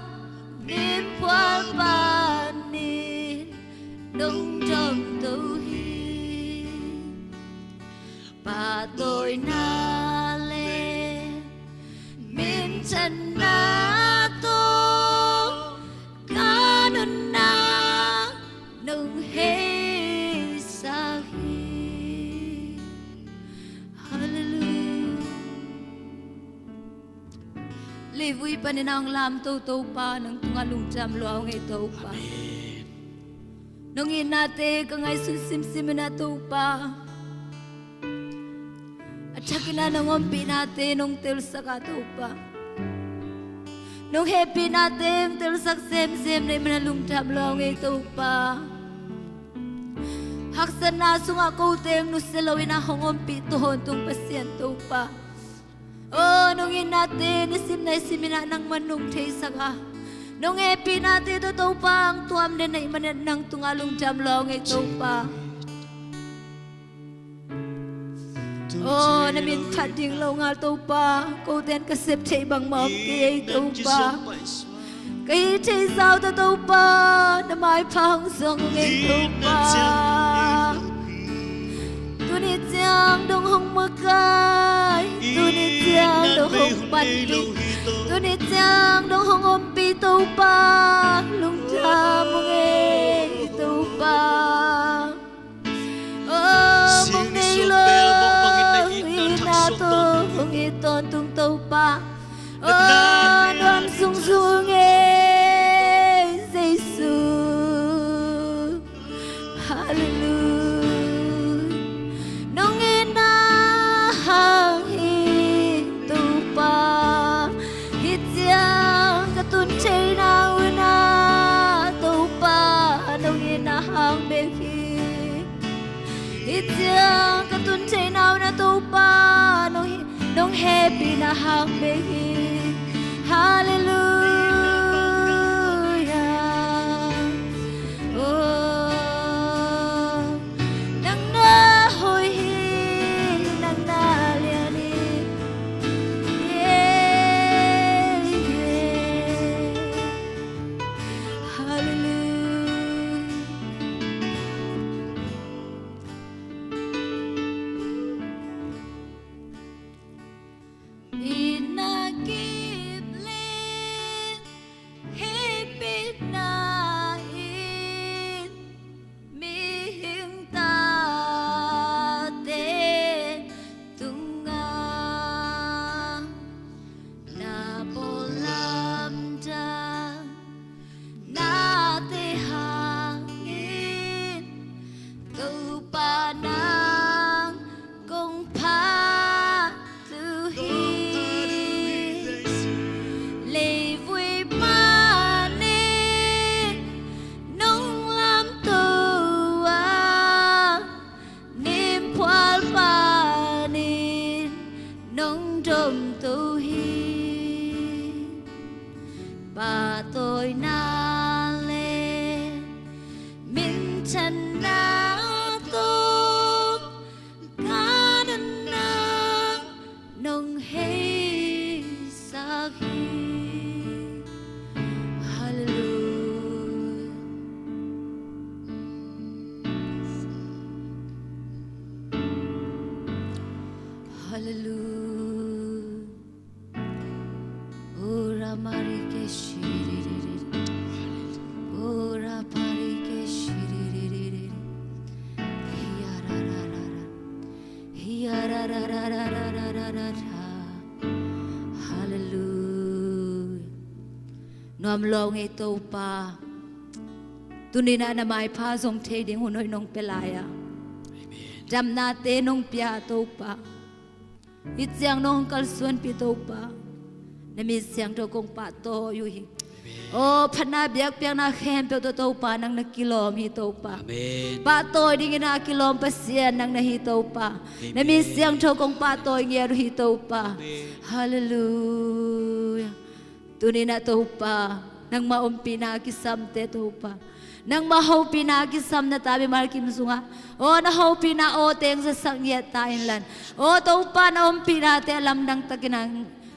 mimphual panin nong domto hi. Pahtawina le minthanna tawh ka nunna nong heisak hi. Hallelujah. Leivui panin a hong lamto Topa, nang tungah lungdam lua hong ei Topa. Amen. Nong itnate ka ngaihsun simsim in ah Topa, a thakin ah nong ompihnate nong telsak ah Topa, nong hehpihnate hong telsak semsem na hih manin ah lungdam lua hong ei Topa. Haksatna sungah kote hong nusia loin ah hong ompih tawntung Pasian Topa, aw, nong itnate nisim naisim in ah nangman nong theisak a, nong hehpihnate tawh Topa hong tuam den na hih manin ah nang tungah lungdam lua hong ei Topa. Aw, na min phat ding lo ngal Topa, kote in ka sep theih bangmah om kei ei Topa. Ka hih theih zah tawh Topa, na maipha hong zuang ung ei Topa. Tuni ciang dong hong makai, tuni ciang dong hong panpih, tuni ciang dong hong ompih Topa, lungdam ung ei Topa. Aw, mong nei lo, itna tawh hong it tawntung Topa, aw, nuam sungzung ei Jesu. Hallelujah. Halleluia. Oh, nang na hoih hi, nang na lian hi. Yeah, yeah. Halleluia. Itna kip leh hehpihna in mihing tate tungah na pawl lamdang nate hangin Topa nang kong phat uh hi. Leivui panin nong lamto a, nimphual panin nong domto hi. Pahtawina le minthanna tawh ka nunna nong heisak hi. Halleluia. Halleluia. Ora marike shiriri. Ora parike shiriri. Hiarararara. Hiarararara. Halleluia. Nuam lo ngei Topa. Tuninah na maipha zong thei ding hun hoih nong pia lai-a. Amen. Damnate nong pia Topa. Hih ciang nong kalsuanpih Topa. Na min siangtho kong pahtawi uh hi. Aw, phatna biakpiakna khempeuh tawh Topa nang na kilawm hi Topa. Amen. Pahtawi dingin a kilawm Pasian nang na hi Topa. Amen. Na min siangtho kong pahtawi ngiat uh hi Topa. Amen. Halleluia. Tuninah Topa, nangmah ompihna a kisamte Topa, nangmah hopihna a kisam na ta mimal kim sungah, aw, na hopihna aw teng zasak ngiat ta inla, aw Topa, na ompihnate a lamdang takin a,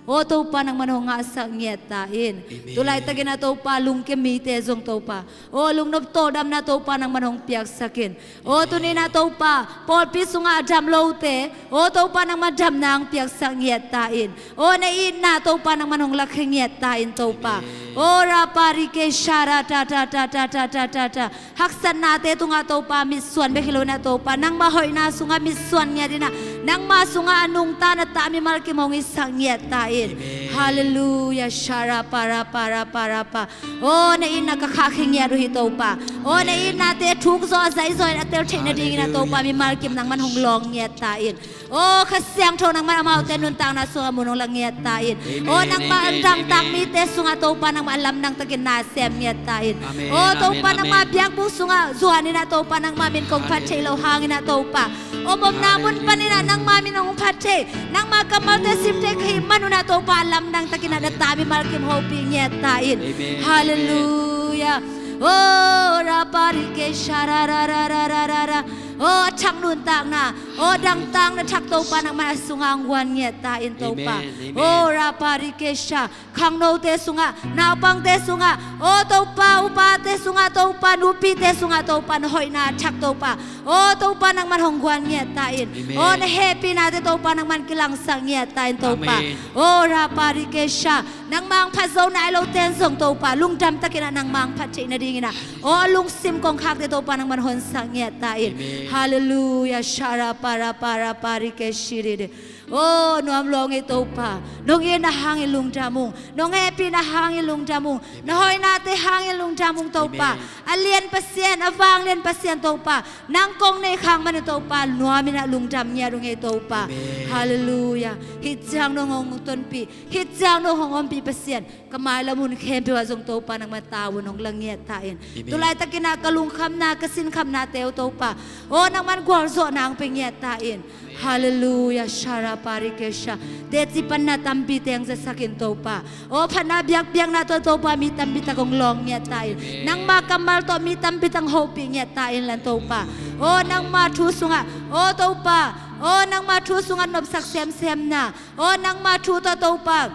aw Topa, nangmah hong ngahsak ngiat ta in. Amen. Tulaitakin a Topa, lungkia mite zong Topa, aw, lungnop tawldamna Topa, nangmah hong piaksak in. Aw, tuninah Topa, pawlpi sungah a dam lote, aw Topa, nangmah damna hong piaksak ngiat ta in. Aw, na itna Topa, nangmah hong lakhia ngiat ta in Topa. Amen. Aw, raparike shara ta ta ta. Haksatnate tungah Topa, mitsuan bek hi lo inah Topa, nangmah hoihna sungah mitsuan ngiat inah, nangmah sungah a nungta na ta mimal kim hong hisak ngiat ta in. Amen. Halleluia, shara para para para pa. Aw, na itna ka khahkhia ngiat uh hi Topa. Aw, na itnate thuk zaw a zaih zaw in a tel theih nadingin a Topa, mimal kim nangmah hong lawng ngiat ta in. Aw, Kha Siangtho nangmah amaute nuntakna sungah mun hong la ngiat ta in. Amen. Aw, nangmah a damtak mite sungah Topa, nangmah a lamdang takin na sem ngiat ta in. Amen. Aw Topa, amen, nangmah biakbuk sungah zuan inah Topa, nangmah min kong phat theih loh hangin a Topa, om omna mun panin ah nangmah min hong phat thei, nangmah kammalte sim thei ka hih man un ah Topa, lamdang takin ah na ta mimal kim hopih ngiat ta in. Amen. Halleluia. Oh, raparike sharararararara. Oh, a thak nuntakna, oh, dangtakna thak Topa, nangmah a sungah hong guan ngiat ta in Topa. Amen, amen. Oh, raparike sha. Khangnote sungah, naupangte sungah, aw Topa, upate sungah Topa, nupite sungah Topa, na hoihna thak Topa, aw Topa, nangman hong guan ngiat ta in. Amen. Aw na hehpihnate Topa, nangman kilangsak ngiat ta in Topa. Amen. Aw raparikesha, nangmah hong phat zo nai lote in zong Topa, lungdam takin ah nangmah hong phat theih nadingin ah, aw a lungsim kongkhakte Topa, nangman honsak ngiat ta in. Amen. Halleluia, sharaparaparikeshiride. Aw nuam lua ngei Topa, nong itna hangin lungdam ung, nong hehpihna hangin lungdam ung, na hoihnate hangin lungdam ung Topa. Amen. A lian Pasian, a vanglian Pasian Topa, nang kong nei khak manin Topa, nuam in ah lungdam ngiat ung ei Topa. Amen. Halleluia. Hih ciang nong hong tonpih, hih ciang nong hong ompih Pasian, ka mailam hun khempeuh ah zong Topa nangmah tau un hong la ngiat ta in. Amen. Tulaitakin ah ka lungkhamna, ka sinkhamnate uh Topa, aw nangman gualzawhna hong pia ngiat ta in. Halleluia, sharaparikesha. Teci panna tam tampi teng zatsak in Topa. Aw phatna biakpiakna tawh Topa mi tampi tak hong lawng ngiat ta in. Nangma kammal tawh mi tampi tak hong hopih ngiat ta in lan Topa. Aw nangma thu sungah, aw Topa, aw nangma thu sungah nopsak semsemna, aw nangma thu tawh Topa,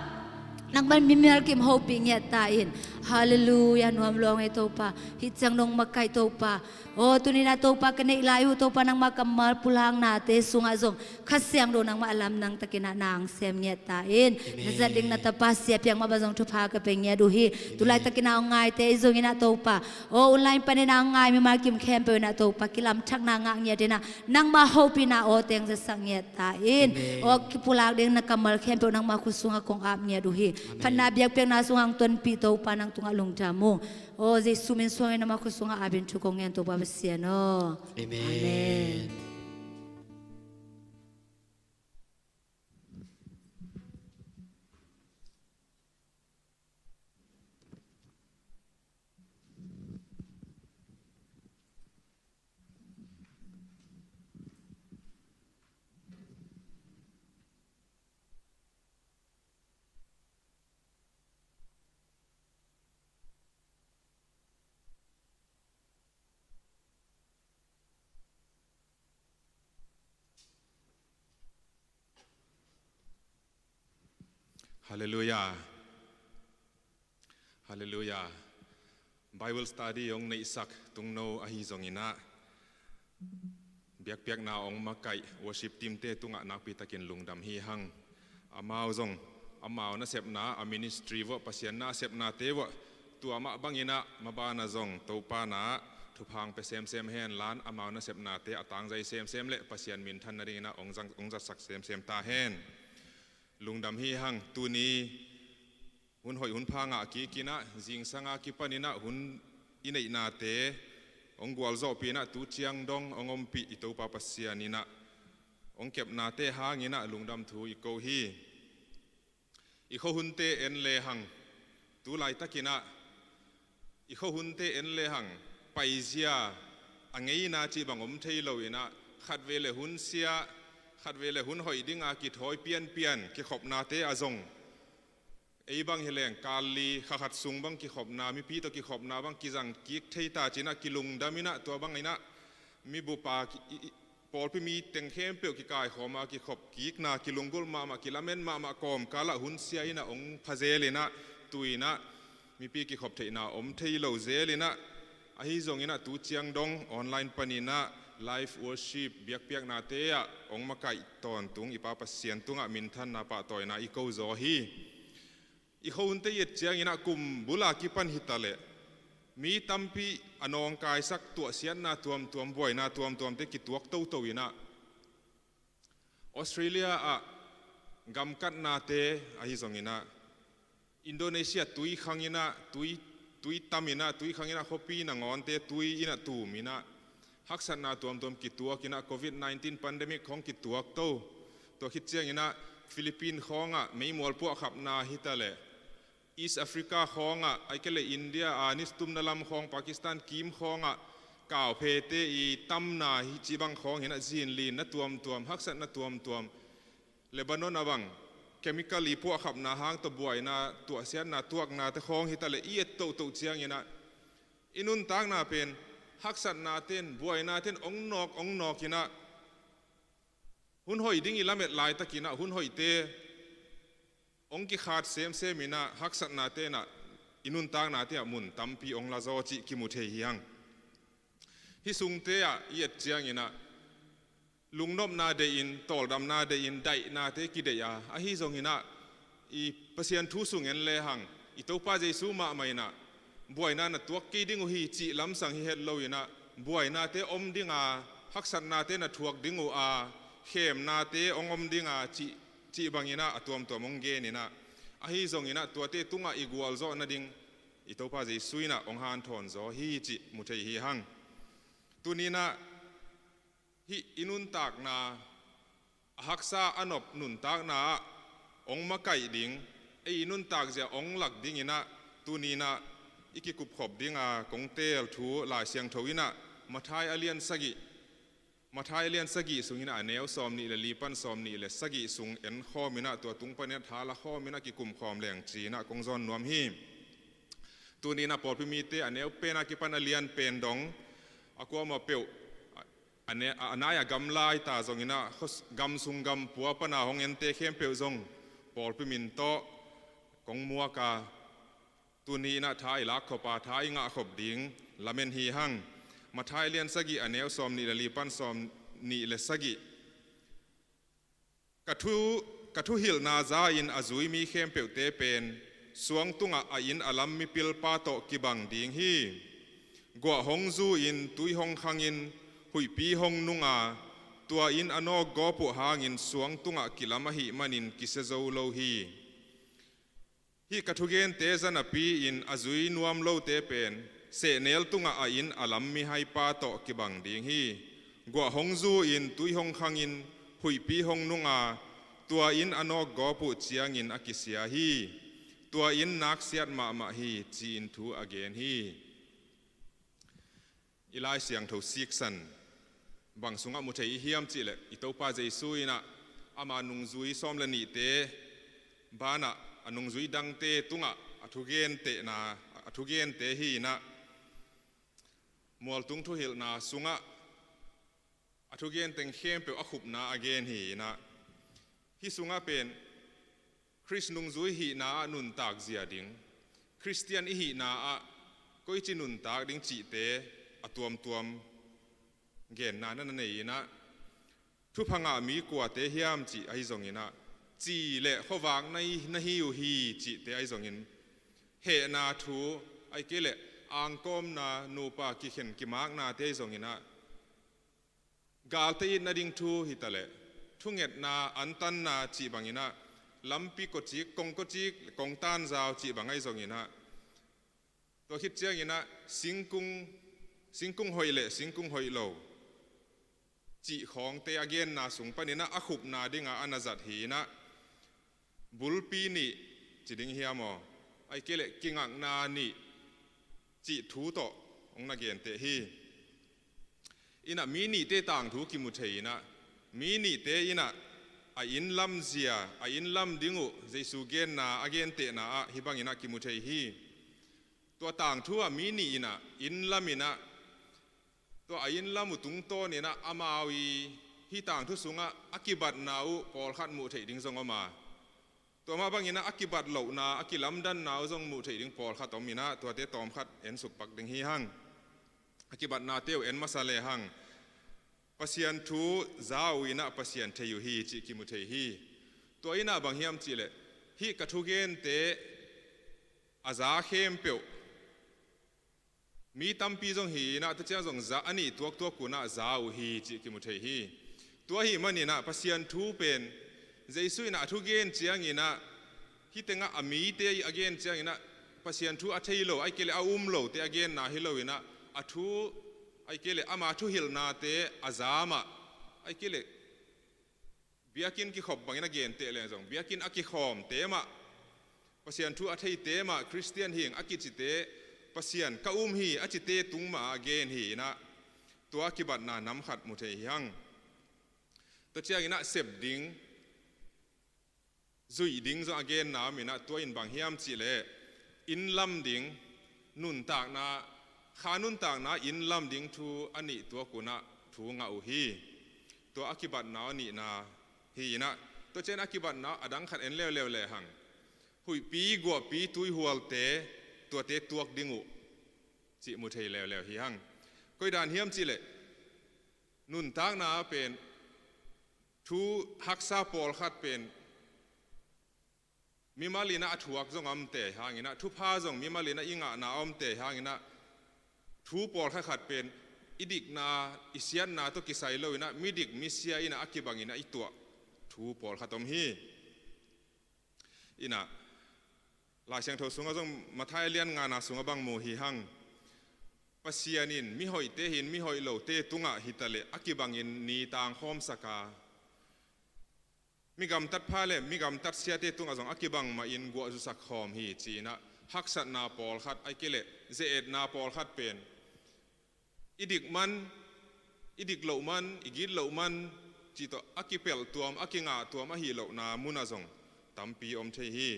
nangma mimal kim hopih ngiat ta in. Halleluiah, nuam lawng ei Topa. Hih ciang nong makaih Topa. Aw tuni-in ah Topa ka neih lai uh Topa nangma kammal pulaknate sungah zong Kha Siangtho nangma a lamdang takin ah na hong sem ngiat ta in. Na zat ding na tapa Sia Piang mah bang zong thupha ka pia ngiat uh hi. Tulai takin ah hong ngaite ahi zongin ah Topa, aw online panin ah hong ngai mimal kim khempeuh in ah Topa kilamthakna ngah ngiat in ah nangma hopihna aw teng zatsak ngiat ta in. Aw kipulak ding na kammal khempeuh nangma khut sungah kong ap ngiat uh hi. Phatna biakpiakna sungah hong tonpih Topa nang tungah lungdam uh. Aw Jesu min suangin nangma khut sungah ap in thu kong ngen Topa Pasian aw. Amen. Halleluiah. Halleluiah. Bible study hong neihsak tungno ahi zongin ah biakpiakna hong makaih worship team-te tungah nakpi takin lungdam hi hang. Amau zong amau nasepna a ministry vuah Pasian nasepnate vuah tua mah bangin ah maban ah zong Topa na ah thupha hong pia semsem hen lan amau nasepnate a tangzai semsem leh Pasian minthan nadingin ah hong zang-, hong zatsak semsem ta hen. Lungdam hi hang. Tuni hun hoih hun pha ngah kik in ah zingsang a kipan in ah hun i neihnate hong gualzawhpih in ah tu ciang dong hong ompih i Topa Pasian in ah hong kepnate hangin ah lungdam thu i ko hi. I khuahunte en lehang tu laitakin ah i khuahunte en lehang paizia a ngeina cih bang om thei lo in ah khatvei le hun sia, khatvei le hun hoih dinga kithawi pianpian kikhopnate ah zong ei bang hi leng kal li kha khat sung bang kikhopna, mipi tawh kikhopna bang kizang kik thei ta ci-in ah kilungdam in ah tua bangin ah mibup a ki, i, i, pawlpi mi teng khempeuh kikaikhawm a kikhop kikna kilunggulh mahmah kilamen mahmah kawmkal ah hun sia in ah hong pha zel in ah tu in ah mipi kikhop theihna om thei lo zel in ah ahi zongin ah tu ciang dong online panin ah live worship biakpiaknate ah hong makaih tawntung i Pa Pasian tungah minthanna pahtawina i ko zaw hi. I khuahunte i et ciangin ah kum bul a kipan hi ta leh mi tampi a nawngkaisak tuahsiatna tuamtuam buaina tuamtuamte kituak toto in ah Australia ah gamkatnate ahi zongin ah Indonesia tui khang in ah tui, tui tam in ah tui khang in ah khuapi nangawnte tui in ah tum in ah haksatna tuamtuam kituak in ah covid nineteen pandemic khawng kituak to. Tua khit ciangin ah Philippine khawngah meimual puahkhapna hi ta leh East Africa khawngah ai ke le India a ni tumna lam khawng Pakistan kim khawngah kauphete i tamna hi cih bang khawng hi in ah zinlinna tuamtuam haksatna tuamtuam Lebanon a bang chemical i puahkhapna hang tawh buaina tuahsiatna tuaknate khawng hi ta leh i et tohtoh ciangin ah i nuntakna pen haksatnaten buainaten ong nawk ong nawk in ah hun hoih ding i lamet laitakin ah hun hoihte ong kikhat semsem in ah haksatnaten ah i nuntaknate ah mun tampi ong la zaw cih kimu thei hi hang. Hih sungte ah i et ciangin ah lungnopna deihin tawldamna deihin daihnate kideih a ahi zongin ah i Pasian thu sung en lehang i Topa Jesu mahmah in ah buaina na tuak kei ding uh hi cih lamsang hi het lo in ah buainate om ding a haksatnate na thuak ding uh a khemnate ong om ding a cih, cih bangin ah a tuamtuam ong gen in ah ahi zongin ah tuate tungah i gualzawh nading i Topa Jesu in ah ong hanthawn zaw hi cih mu thei hi hang. Tuni in ah hih i nuntakna a haksa a nop nuntakna ah ong makaih ding ei i nuntak zia ong lak dingin ah tuni in ah i kikupkhop ding a kong teel thu Lai Siangtho in ah Matthai a lian sagih Matthai a lian sagih sungin a neu sawm nih le li pan sawm nih le sagih sung en khawmin ah tua tung panin ah tha la khawmin ah kikum khawm leng ci-in ah kong zawn nuam hi. Tuni-in ah pawlpi mite a neu pen a kipan a lian pen dong a kuamah peuh a, a ne-, a nai a gamla hi ta zongin ah khuas-, gam sung gam pua pana hong ente khempeuh zong pawlpi min tawh kong muak a, tuni-in ah tha i lak khop a, tha i ngah khop ding lamen hi hang. Matthai a lian sagih a neu sawm nih le li pan sawm nih le sagih. Ka thu, ka thuhilhna za-in a zui mi khempeuhte pen suang tungah a inn a lam mipilpa tawh kibang ding hi. Guah hong zu-in tui hong khangin huihpi hong nung a, tua inn a nawkgawp uh hangin suang tungah kilam ahih manin kisia zo lo hi. Hih ka thugente za napi-in a zui nuam lote pen sehnel tungah a inn a lam mihaipa tawh kibang ding hi. Guah hong zu-in tui hong khangin huihpi hong nung a, tua inn a nawkgawp uh ciangin a kisia hi. Tua inn naksiat mahmah hi, ci-in thu a gen hi. I Lai Siangtho siksan bang sungah mu thei i hiam cihleh, i Topa Jesu in ah ama nungzui sawm le nihte banah a nungzui dangte tungah a thugentehna, a thugente hi-in ah mualtung thuhilhna sungah a thugen teng khempeuh a khupna a gen hi-in ah, hih sungah pen Khrist nungzui hihna ah nuntak zia ding, Khristian i hihna ah koici nuntak ding cihte a tuamtuam genna na na nei-in ah, thupha ngah mi kuate hiam cih ahi zongin ah, ci le khuavak na hi, na hi uh hi cihte ahi zongin, hehna thu, ahih kei leh angkawmna, nupa kikhen kimaknate ahi zongin ah, galte itna ding thu hi ta leh, thungetna, antanna cih bangin ah, lampi kawcik, kong kawcik, kong tanzau cih bang ahi zongin ah, tua khit ciangin ah singkung, singkung hoih le singkung hoih lo cih khawngte a genna sung panin ah a khupna dingah a na zat hi-in ah, bulpi nih ci ding hiam aw, ahih kei leh kingakna nih cih thu tawh hong na genteh hi. In ah mi nihte tangthu kimu thei-in ah, mi nihte in ah a inn lam zia, a inn lam ding uh Jesu genna, a gentehna ah hih bangin ah kimu thei hi. Tua tangthu ah mi nih in ah inn lam in ah, tua a inn lam uh tungtawnin ah amau i hih tangthu sungah a kibatna uh pawlkhat muh theih ding zong om a, tua mah bangin ah a kibat lohna, a kilamdanna uh zong muh theih ding pawlkhat om in ah, tuate tawmkhat en suk pak ding hi hang. A kibatnate uh en masa le hang. Pasian thu za uh in ah Pasian thei uh hi cih kimu thei hi. Tua in ah bang hiam cihleh, hih ka thugente a za khempeuh, mi tampi zong hi-in ah, tua ciang zong za, a nih tuaktuak un ah za uh hi cih kimu thei hi. Tua ahih manin ah Pasian thu pen Jesu in ah a thugen ciangin ah, hih tengah a mite a gen ciangin ah, Pasian thu a thei lo, ahih kei leh a um lote a genna hi lo-in ah, a thu, ahih kei leh ama thuhilhnate a za mah, ahih kei leh biakinn kikhop bangin a genteh leng zong, biakinn a kikhawmte mah, Pasian thu a theite mah, Khristian hing a kicite, Pasian ka um hi a cite tung mah a gen hi-in ah, tua a kibatna nam khat mu thei hi hang. Tua ciangin ah sep ding, zuih ding zong a genna om in ah, tua in bang hiam cihleh, inn lam ding, nuntakna, kha nuntakna inn lam ding thu a nih tuak un ah thu ngah uh hi. Tua a kibatna uh a nihna hi-in ah, tua ciang a kibatna uh a dang khat en leuleu le hang. Huihpi, guahpi, tuihualte, tuate tuak ding uh cih mu thei leuleu hi hang. Koi dan hiam cihleh, nuntakna pen thu haksa pawlkhat pen mimal in ah a thuak zong a omte hangin ah, thupha zong mimal in ah i ngahna a omte hangin ah, thu pawlkhat khat pen i dikna, i siatna tawh kisai lo-in ah, midik misia in ah a kibangin ah i tuah thu pawlkhat om hi. In ah, Lai Siangtho sungah zong Matthai a lian ngana sungah bang mu hi hang. Pasian in mihoihte hi-in mihoih lote tungah hi ta leh a kibangin ni tangkhawmsak a, mi gamtat pha le mi gamtat siate tungah zong a kibang mahin guah zusak khawm hi ci-in ah, haksatna pawlkhat, ahih kei leh ze-etna pawlkhat pen i dik man, i dik loh man, i git loh man cih tawh a kipelh tuam, a kingah tuam ahi lohna munah zong tampi om thei hi.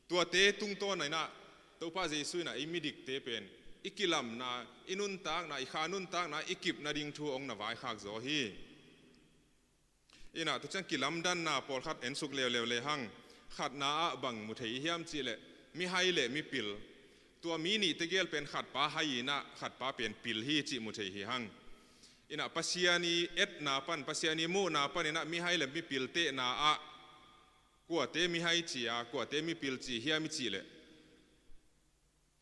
Tuate tungtawn inah Topa Jesu inah ei midikte pen i kilamna, i nuntakna, i kha nuntakna i kip nading thu hong na vaikhak zaw hi. Inah tua ciang kilamdanna pawlkhat ensuk leuleu le hang. Khatna ah bang mu thei hiam cihleh, mihai le mipil. Tua mi nih tegel pen khatpa hai inah khatpa pen pil hi cih mu thei hi hang. Inah Pasian i etna pan, Pasian i muhna pan inah mihai le mipil tehna ah kuate mihai ci a, kuate mipil ci hiam i cihleh,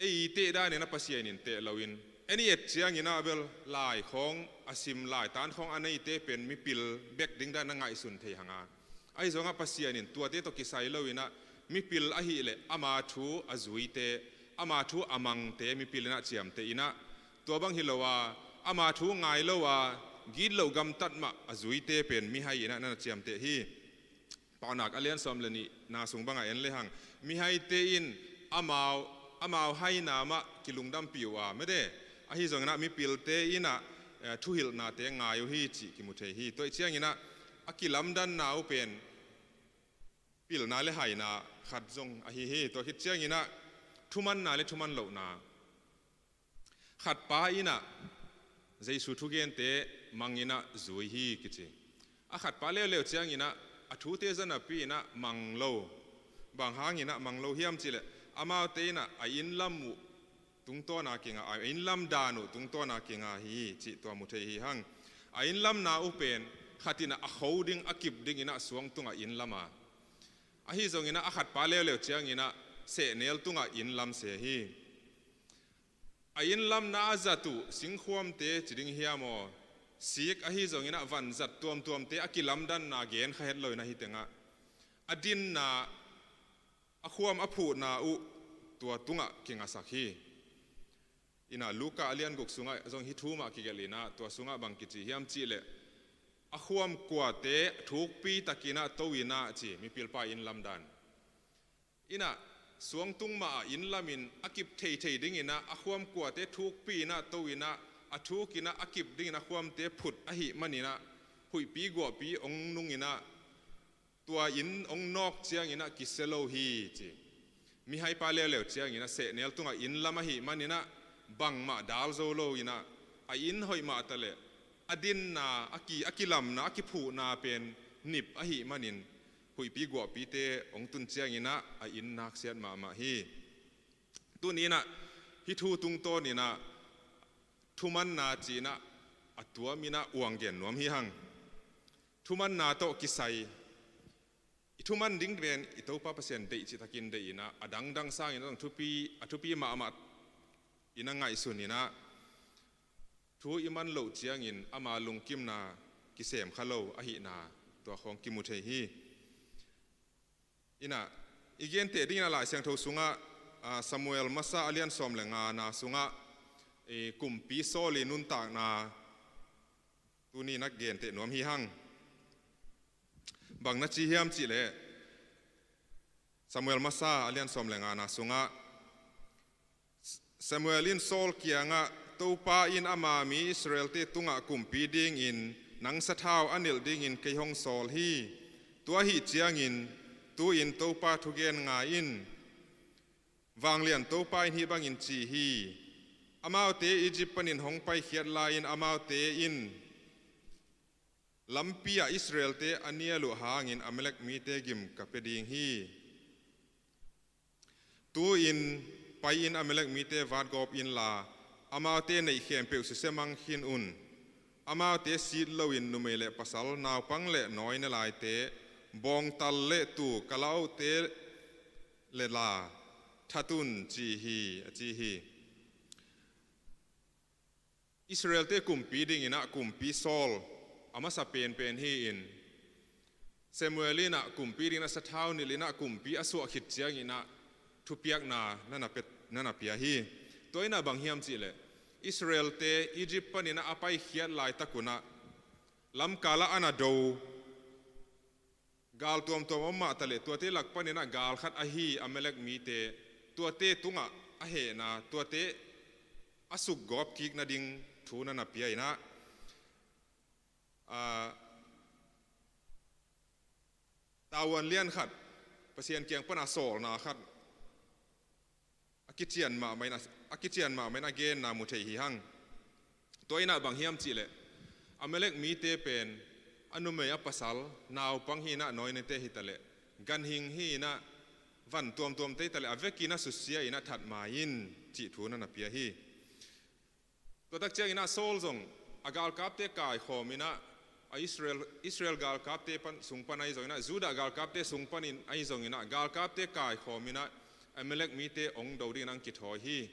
ei i teh dan inah Pasian in teh loin, en i et ciang inah bel lai khawng a sim, laitan khawng a neite pen mipil bek ding dan a ngaihsun thei hang a. Ahi zongah Pasian in tuate tawh kisai lo inah mipil ahih leh ama thu a zuite, ama thu a mangte mipil inah ciamteh inah, tua bang hi lo a, ama thu ngai lo a, git loh gamtat mah a zuite pen mihai inah na na ciamteh hi. Paunak a lian sawm le nihna sung bangah en le hang. Mihaite in amau, amau haina mah kilungdampih uh a, mede. Ahi zong inah mipilte inah, eh, thuhilhnate ngai uh hi cih kimu thei hi. Tua ih ciang inah a kilamdanna uh pen pilna le haina khat zong ahi hi. Tua khit ciang inah thumanna le thuman lohna. Khatpa inah Jesu thugente mang inah zui hi kici. A khatpa leuleu ciang inah a thute zanapi inah mang lo. Bang hang inah mang lo hiam cihleh, amaute inah a innlam uh tungtawna kinga, a innlam dan uh tungtawna kinga hi cih tua mu thei hi hang. A innlamna uh pen khat inah a kho ding, a kip ding inah suang tungah innlam a, ahi zong inah a khatpa leuleu ciang inah sehnel tungah innlam se hi. A innlamna a zat uh singkhuamte ci ding hiam aw, sik ahi zong inah vanzat tuamtuamte a kilamdanna gen kha het lo inah hi tengah a dinna, a khuam a phuhna uh tua tungah kingasak hi. Inah Luka a lian guk sungah zong hih thu mah kigelh inah tua sungah bang kici hiam cihleh, a khuam kuate thukpi tak inah to inah ci, mipilpa innlam dan. Inah suangtung mah a innlamin a kip theithei ding inah a khuam kuate thukpi inah to inah a thuk inah a kip ding inah khuamte phut ahih man inah huihpi guahpi hong nung inah tua inn hong nawk ciang inah kisia lo hi ci. Mihaipa leuleu ciang inah sehnel tungah innlam ahih man inah bangmah dal zo lo inah a inn hoih mah taleh a dinna, a ki, a kilamna, a kiphuhna pen nip ahih manin huihpi guahpite hong tun ciang inah a inn naksiat mahmah hi. Tuni inah hih thu tungtawn inah thumanna ci inah a tuam inah uang gen nuam hi hang. Thumanna tawh kisai i thuman ding pen i Topa Pasian deih citakin deih inah a dangdang sang inah zong thupi, a thupi mahmah inah ngaihsun inah thu i man loh ciangin ama lungkimna kisem kha lo ahihna tua khawng kimu thei hi. Inah i genteh ding inah Lai Siangtho sungah, ah, Samuel masa a lian sawm le ngana sungah, eh, kumpi Saul i nuntakna tuni inah genteh nuam hi hang. Bang na ci hiam cihleh, Samuel masa a lian sawm le ngana sungah Samuel in Saul kiangah, Topa in ama mi Israelte tungah kumpi dingin nang sathau a nilh dingin kei hong sawl hi. Tua ahih ciangin tu-in Topa thugen ngai in. Vanglian Topa in hih bangin ci hi. Amaute Egypt panin hong paikhiat lai-in amaute in lampi ah Israelte a nial uh hangin Amalek mite gim ka pia ding hi. Tu-in pai-in Amalek mite vatgawp inla, amaute neih khempeuh susia mang khin un. Amaute sit loin numei le pasal, naupang le nawi ne laite, bawngtal le tuu kalaute le la that un, ci hi, a ci hi. Israelte kumpi dingin ah kumpi Saul a masa penpen hi-in, Samuel in ah kumpi dingin ah sathau nilhin ah kumpi a suah khit ciangin ah thupiakna na na pia, na na pia hi. Tua in ah bang hiam cihleh, Israelte Egypt panin ah a paikhiat laitak un ah lamkal ah a na do, gal tuamtuam om mah taleh, tuate lak panin ah gal khat ahi Amalek mite, tuate tungah a hehna, tuate a sukgawp kik nading thu na na pia in ah, a, tavuan lian khat, Pasian kiang pana sawlna khat a kician mahmah in a, a kician mahmah in a genna mu thei hi hang. Tua inah bang hiam cihleh, Amalek mite pen a numei a pasal, naupang hi inah, nawinete hi taleh, ganhing hi inah, van tuamtuamte hi taleh, a vekin a susia inah that mai in cih thu na na pia hi. Tua tak ciang inah Saul zong a galkapte kaikhawm inah, a Israel, Israel galkapte pan, sung pan ahi zong inah, Judah galkapte sung panin ahi zong inah, galkapte kaikhawm inah Amalek mite ong do dingin ang kithawi hi.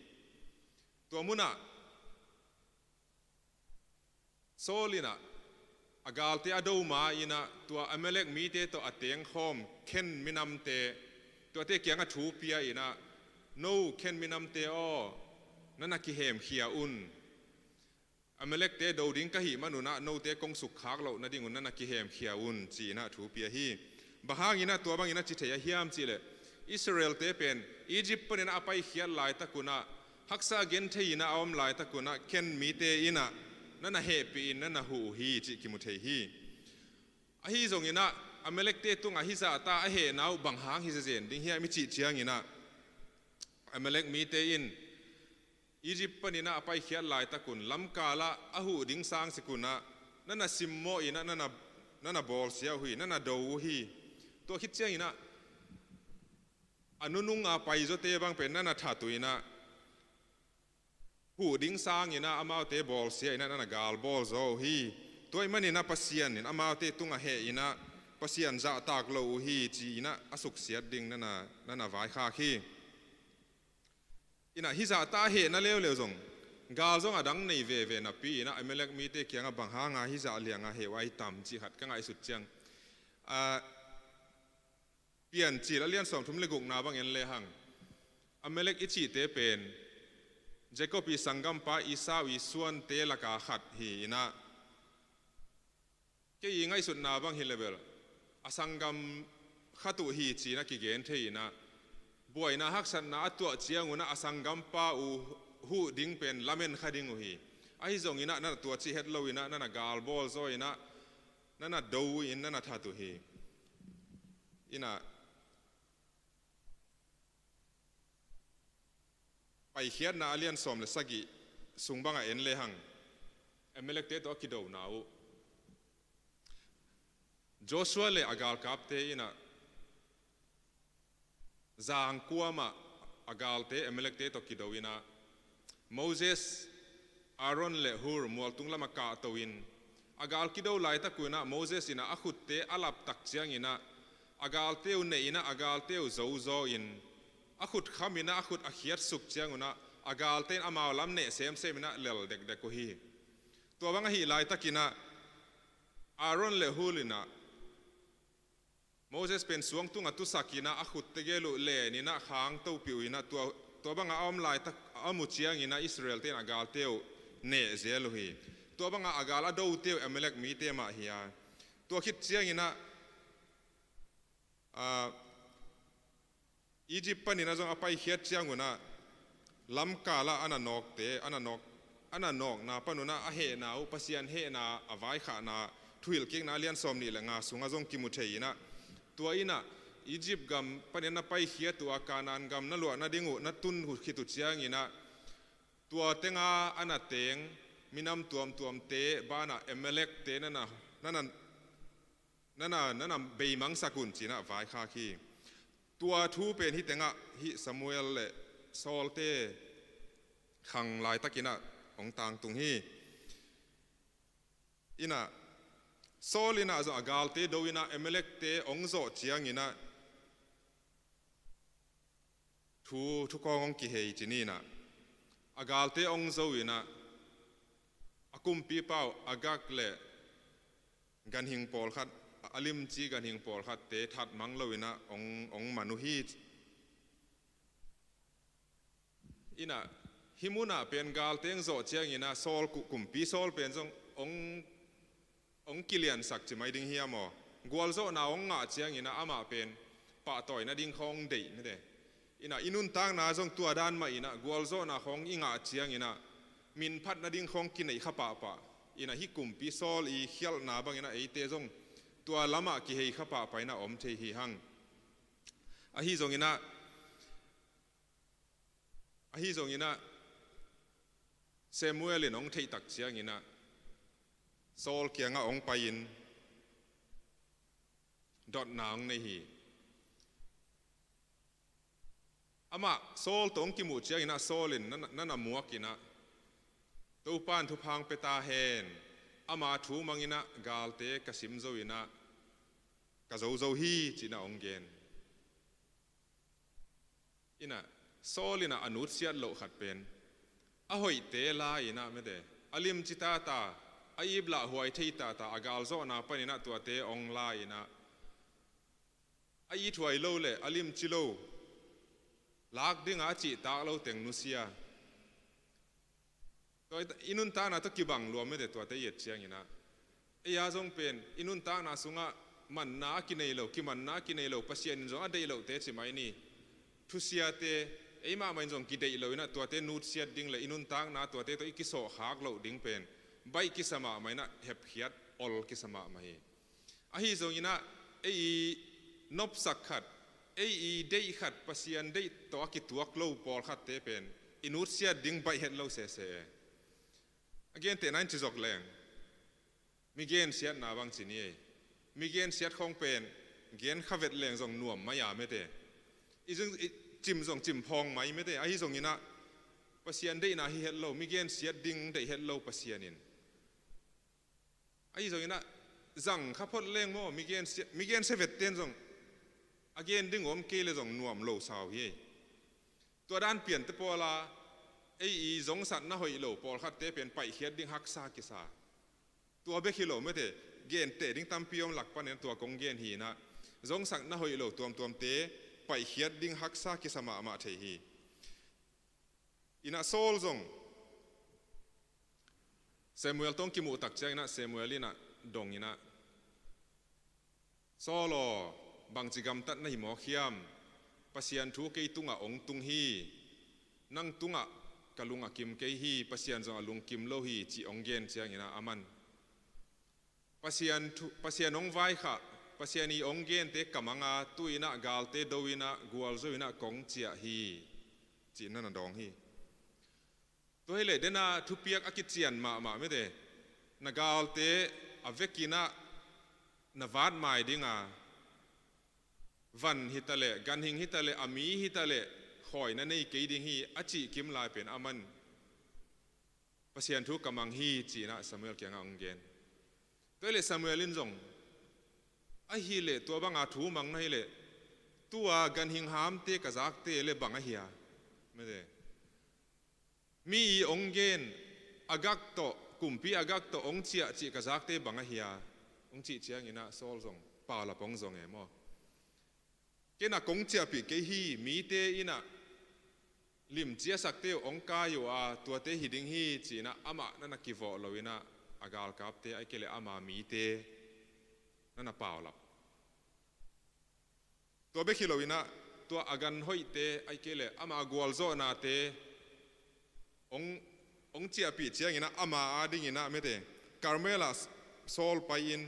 Tua munah Saul inah a galte a do ma inah, tua Amalek mite tawh a tengkhawm Ken minamte, tuate kiangah thu pia inah, no Ken minamte aw, na na kihemkhia un. Amalekte do ding ka hih manun ah note kong sukkhak loh nadingun na na kihemkhia un, ci inah thu pia hi. Bang hang inah tua bangin a ci thei a hiam cihleh, Israelte pen Egypt panin a paikhiat laitakun ah haksa genthei inah a om laitakun ah Ken mite inah na na hehpih in na na huh uh hi cih kimu thei hi. Ahi zong inah Amalekte tungah hih zahta a hehna uh bang hang hi zenzen ding hiam i cih ciang inah, Amalek mite in Egypt panin ah a paikhiat laitakun lamkalah a huh ding sang sikun ah na na simmawh inah na na, na na bawlsia uh hi, na na do uh hi. Tua khit ciang inah a nunung a paizawte bang pen na na that uh inah, huh ding sang inah amaute bawlsia inah na na galbawl zaw uh hi. Tua ahih manin ah Pasian in amaute tungah heh inah Pasian zahtak lo uh hi, ci inah a suksiat ding na na, na na vaikhak hi. Inah hih zahta a hehna leuleu zong, gal zong a dang nei veve napi inah Amalek mite kiangah bang hanga hih zah lianga heh uh a i tam cih khat ka ngaihsut ciang, a, Piancil a lian sawmthum le gukna bang en lehang, Amalek i cihte pen Jacob i sanggampa Esau i suante laka khat hi inah, kei i ngaihsutna bang hi leh bel a sanggam khat uh hi ci inah kigen thei inah, buaina haksatna a tuah ciangun ah a sanggampa uh huh ding pen lamen kha ding uh hi. Ahi zong inah na na tua cih het lo inah na na galbawl zaw inah na na do uh in na na that uh hi. Inah Paikhiatna a lian sawm le sagih sung bangah en lehang, Amalekte tawh a kidona uh, Joshua le a galkapte inah zangkuamah a galte Amalekte tawh kido inah, Moses, Aaron le Hur mualtung lamah kahto in, a gal kido laitakun ah Moses inah a khutte a laptak ciang inah a galte uh neh inah a galte uh zozaw in, a khut kham inah a khut a khiatsuk ciangun ah a galte in amau lam neh semsem inah lel dekdek uh hi. Tua bang ahih laitakin ah Aaron le Hur inah Moses pen suang tungah tusak inah a khutte gel uh len inah khangtopih uh inah tua, tua bangah a om laitak a om uh ciang inah Israelte in a galte uh neh zel uh hi. Tua bangah a gal a dote uh Amalek mite mah hi a, tua khit ciang inah, a, Egypt panin ah zong a paikhiat ciangun ah lamkalah a na nawkte, a na nawk, a na nawkna panun ah a hehna uh, Pasian hehna a vaikhakna, Thuhilhkikna a lian sawm nih le nga sungah zong kimu thei inah, tua inah Egypt gam panin na paikhiat uh a, Kanaan gam na luah nading uh na tun uh khit uh ciang inah tua tenga a na teng minam tuamtuamte banah Amalekte na na, na na na na, na na beimangsak un ci inah vaikhak hi. Tua thu pen hih tengah hih Samuel le Saulte khang laitakin ah hong tangtung hi. Inah Saul inah zong a galte do inah Amalekte hong zawh ciang inah thu, thu kawng hong kihei ci ni inah, a galte hong zo inah a kumpipa uh Agag le ganhing pawlkhat, a limci ganhing pawlkhatte that mang lo inah hong, hong man uh hi. Inah hih munah pen galte hong zawh ciang inah Saul ku-, kumpi Saul pen zong hong hong kiliansak ci mai ding hiam aw? Gualzawhna hong ngah ciang inah amah pen pahtawi nading khawng deih mite. Inah i nuntakna zong tua dan mah inah gualzawhna khawng i ngah ciang inah minphat nading khawng kineih kha pahpah. Inah hih kumpi Saul i khialhna bangin ah eite zong tua lamah kihei kha pahpah inah om thei hi hang. Ahi zongin ah, ahi zongin ah Samuel in hong theih tak ciangin ah Saul kiangah hong pai-in dotna hong nei hi. Amah Saul tawh hong kimuh ciangin ah Saul in na, na, na muak inah, "Topa in thupha hong pia ta hen. Ama thu mang inah galte ka sim zo inah ka zo zo hi," ci-in ah hong gen. Inah Saul inah a nutsiat loh khat pen a hoihte la inah mete, a limci tata, a iplahhuai thei tata, a galzawhna panin ah tuate hong la inah, a ithuai lo le a limci lo, lak dinga a cihtak lo teng nusia. Tua i nuntakna tawh kibang lua mete, tuate i et ciangin ah. Ei a zong pen i nuntakna sungah manna a kinei lo, kimanna a kinei lo, Pasian in zong a deih loh teci mai ni. Thusiate, ei mahmah in zong kideih lo inah tuate nutsiat ding le i nuntakna tuate tawh i kisawhkhak loh ding pen baih kisa mahmah inah, hepkhiat ol kisa mahmah hi. Ahi zongin ah ei i nopsak khat, ei i deih khat, Pasian deih tawh a kituak lo pawlkhatte pen i nutsiat ding baih het lo sese e. A gentehna in ci zok leng, mi gensiatna bang ci ni ei. Mi gensiat khawng pen gen kha vet leng zong nuam mai a mete, i zong, i cim zong cim phawng mai mete. Ahi zongin ah Pasian deihna hi het lo, mi gensiat ding deih het lo Pasian in. Ahi zongin ah zang kha phot leng maw, mi gensia, mi gensia vetten zong a gen ding om kei le zong nuam lo sau hi. Tua dan piante pawla ei i zongsatna hoih lo pawlkhatte pen paihkhiat ding haksa kisa. Tua bek hi lo mete, genteh ding tampi om lak panin tua kong gen hi inah, zongsatna hoih lo tuamtuamte paihkhiat ding haksa kisa mahmah thei hi. Inah Saul zong Samuel tawh hong kimuh tak ciangin ah Samuel inah dong inah, "Saul aw, bangci gamtat na hi mawk hiam? Pasian thu kei tungah hong tung hi. Nang tungah ka lung a kim kei hi, Pasian zong a lungkim lo hi," ci hong gen ciangin ah aman, "Pasian thu, Pasian hong vaikhak, Pasian i hong gente ka mang a, tu-in ah galte do-in ah gualzo-in ah kong ciah hi," ci-in na na dawng hi. Tua hileh dena thupiak a kician mahmah mete, na galte a vekin ah na vatmai dinga, van hitaleh, ganhing hitaleh, a mi hitaleh, khawi na nei kei ding hi a cih kim lai pen aman, "Pasian thu ka mang hi," ci-in ah Samuel kiangah hong gen. Tua hileh Samuel in zong, "Ahileh tua banga thu mang na hileh, tua ganhing hamte ka zakte le bang ahi a?" Mete, "Mi i hong gen, Agag tawh, kumpi Agag tawh hong ciah cih ka zakte bang ahi a?" hong cih ciangin ah Saul zong paulap hong zong e maw. "Ken ah kong ciahpih kei hi, mite in ah limci a sakte uh hong kai uh a, tuate hi ding hi," ci-in ah amah na na kivawh lo-in ah a galkapte ahih kei leh ama mite na na paulap. Tua bek hi lo-in ah tua a gan hoihte ahih kei leh ama gualzawhnate hong, hong ciahpih ciangin ah ama adingin ah mete, Karmel ah Saul pai-in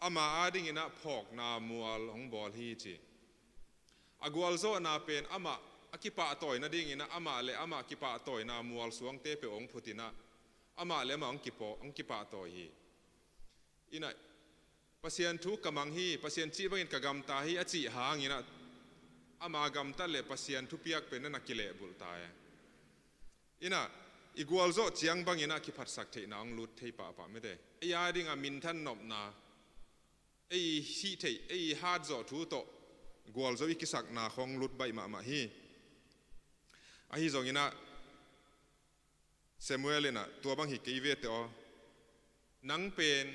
ama adingin ah phawkna mual hong bawl hi ci. A gualzawhna pen amah a kipahtawi nadingin ah amah le amah kipahtawina mual suangte peuh hong phut-in ah amah le amah hong kipaw-, hong kipahtawi hi. Inah, "Pasian thu ka mang hi, Pasian cih bangin ka gamta hi," a cih hangin ah ama gamtat le Pasian thupiak pen na na kilehbulh ta e. Inah, i gualzawh ciang bangin ah kiphatsak theihna hong lut thei pahpah mete. Ei adingah minthan nopna, ei hih theih, ei hatzawh thu tawh gualzo i kisakna khawng lut baih mahmah hi. Ahi zongin ah Samuel in ah, "Tua bang hi kei vete aw. Nang pen